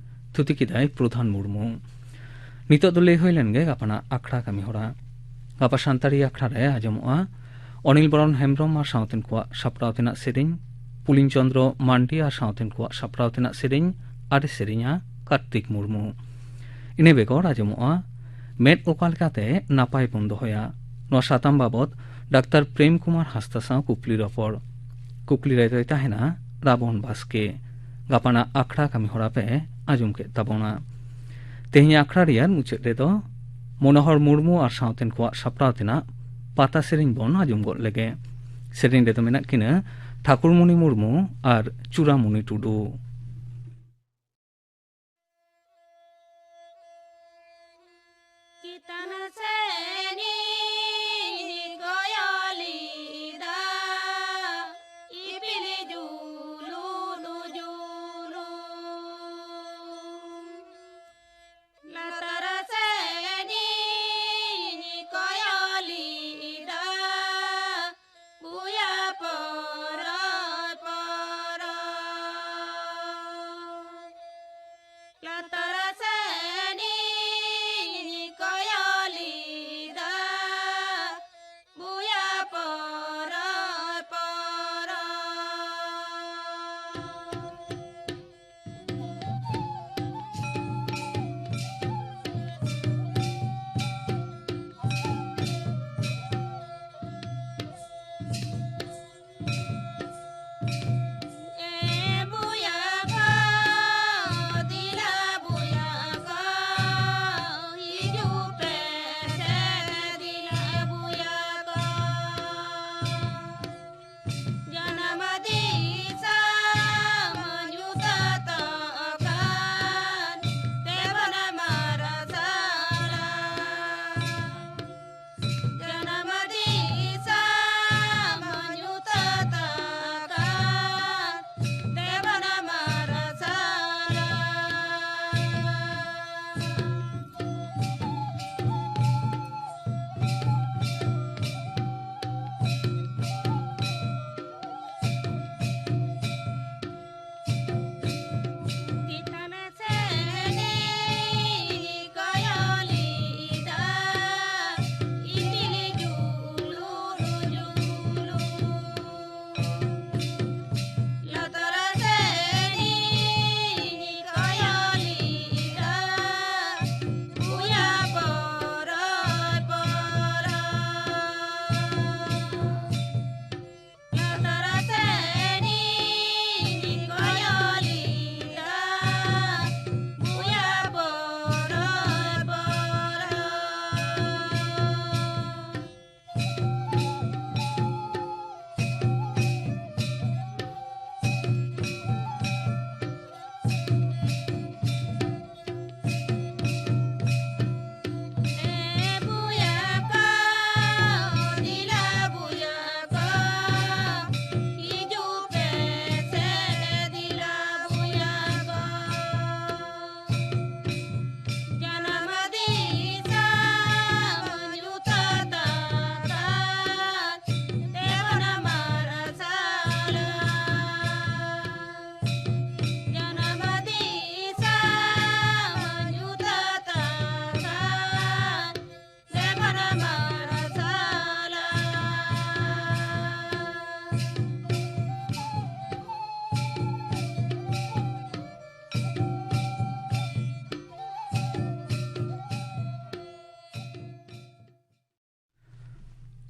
ᱛᱷᱩᱛᱤ ᱠᱮᱫᱟᱭ ᱯᱨᱚᱫᱷᱟᱱ ᱢᱩᱨᱢᱩ᱾ ᱱᱤᱛᱚᱜ ᱫᱚ ᱞᱟᱹᱭ ᱦᱩᱭ ᱞᱮᱱ ᱜᱮ ᱜᱟᱯᱟᱱᱟᱜ ᱟᱠᱷᱲᱟ ᱠᱟᱹᱢᱤ ᱦᱚᱨᱟ᱾ ᱜᱟᱯᱟ ᱥᱟᱱᱛᱟᱲᱤ ᱟᱠᱷᱲᱟ ᱨᱮ ᱟᱸᱡᱚᱢᱚᱜᱼᱟ ᱚᱱᱤᱞ ᱵᱚᱨᱚᱱ ᱦᱮᱢᱵᱽᱨᱚᱢ ᱟᱨ ᱥᱟᱶᱛᱮᱱ ᱠᱚᱣᱟᱜ ᱥᱟᱯᱲᱟᱣ ᱛᱮᱱᱟᱜ ᱥᱮᱨᱮᱧ, ᱯᱩᱞᱤᱱ ᱪᱚᱸᱫᱽᱨᱚ ᱢᱟᱱᱰᱤ ᱟᱨ ᱥᱟᱶᱛᱮᱱ ᱠᱚᱣᱟᱜ ᱥᱟᱯᱲᱟᱣ ᱛᱮᱱᱟᱜ ᱥᱮᱨᱮᱧ, ᱟᱨᱮ ᱥᱮᱨᱮᱧᱟ ᱠᱟᱨᱛᱤᱠ ᱢᱩᱨᱢᱩ᱾ ᱤᱱᱟᱹ ᱵᱮᱜᱚᱨ ᱟᱸᱡᱚᱢᱚᱜᱼᱟ ᱢᱮᱫ ᱚᱠᱟ ᱞᱮᱠᱟᱛᱮ ᱱᱟᱯᱟᱭ ᱵᱚᱱ ᱫᱚᱦᱚᱭᱟ, ᱱᱚᱣᱟ ᱥᱟᱛᱟᱢ ᱵᱟᱵᱚᱛ ᱰᱟᱠᱛᱟᱨ ᱯᱨᱮᱢ ᱠᱩᱢᱟᱨ ᱦᱟᱸᱥᱫᱟ ᱥᱟᱶ ᱠᱩᱠᱞᱤ ᱨᱚᱯᱚᱲ᱾ ᱠᱩᱠᱞᱤ ᱨᱮᱫᱚᱭ ᱛᱟᱦᱮᱱᱟ ᱨᱟᱵᱚᱱ ᱵᱟᱥᱠᱮ᱾ ᱜᱟᱯᱟᱱᱟᱜ ᱟᱠᱷᱲᱟ ᱠᱟᱹᱢᱤ ᱦᱚᱨᱟ ᱯᱮ ᱟᱸᱡᱚᱢ ᱠᱮᱫ ᱛᱟᱵᱚᱱᱟ᱾ ᱛᱮᱦᱮᱧ ᱟᱠᱷᱲᱟ ᱨᱮᱭᱟᱜ ᱢᱩᱪᱟᱹᱫ ᱨᱮᱫᱚ ᱢᱚᱱᱳᱦᱚᱨ ᱢᱩᱨᱢᱩ ᱟᱨ ᱥᱟᱶᱛᱮᱱ ᱠᱚᱣᱟᱜ ᱥᱟᱯᱲᱟᱣ ᱛᱮᱱᱟᱜ ᱯᱟᱛᱟ ᱥᱮᱨᱮᱧ ᱵᱚᱱ ᱟᱸᱡᱚᱢ ᱜᱚᱫ ᱞᱮᱜᱮ᱾ ᱥᱮᱨᱮᱧ ᱨᱮᱫᱚ ᱢᱮᱱᱟᱜ ᱠᱤᱱᱟ ᱴᱷᱟᱠᱩᱨᱢᱩᱱᱤ ᱢᱩᱨᱢᱩ ᱟᱨ ᱪᱩᱨᱟᱢᱩᱱᱤ ᱴᱩᱰᱩ᱾ ᱪᱮᱛᱟᱱ ᱥᱮᱱᱤᱧ ᱠᱚᱭᱚᱞᱤᱫᱟ, ᱤᱯᱤᱞ ᱡᱩᱞᱩ ᱡᱩᱞᱩ᱾ ᱞᱟᱛᱟᱨ ᱥᱮᱱᱤᱧ ᱠᱚᱭᱚᱞᱤᱫᱟ, ᱯᱩᱭᱟ ᱯᱚᱨᱚᱭ ᱯᱚᱨᱚᱭ᱾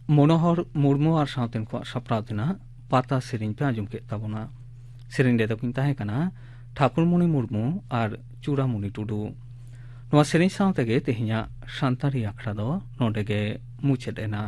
ᱢᱚᱱᱳᱦᱚᱨ ᱢᱩᱨᱢᱩ ᱟᱨ ᱥᱟᱶᱛᱮᱱ ᱠᱚᱣᱟᱜ ᱥᱟᱯᱲᱟᱣ ᱛᱮᱱᱟᱜ ᱯᱟᱛᱟ ᱥᱮᱨᱮᱧ ᱯᱮ ᱟᱸᱡᱚᱢ ᱠᱮᱫ ᱛᱟᱵᱚᱱᱟ᱾ ᱥᱮᱨᱮᱧ ᱨᱮᱫᱚ ᱠᱤᱱ ᱛᱟᱦᱮᱸ ᱠᱟᱱᱟ ᱴᱷᱟᱠᱩᱨᱢᱚᱬᱤ ᱢᱩᱨᱢᱩ ᱟᱨ ᱪᱩᱲᱟᱢᱩᱱᱤ ᱴᱩᱰᱩ᱾ ᱱᱚᱣᱟ ᱥᱮᱨᱮᱧ ᱥᱟᱶ ᱛᱮᱜᱮ ᱛᱮᱦᱮᱧᱟᱜ ᱥᱟᱱᱛᱟᱲᱤ ᱟᱠᱷᱲᱟ ᱫᱚ ᱱᱚᱰᱮ ᱜᱮ ᱢᱩᱪᱟᱹᱫ ᱮᱱᱟ᱾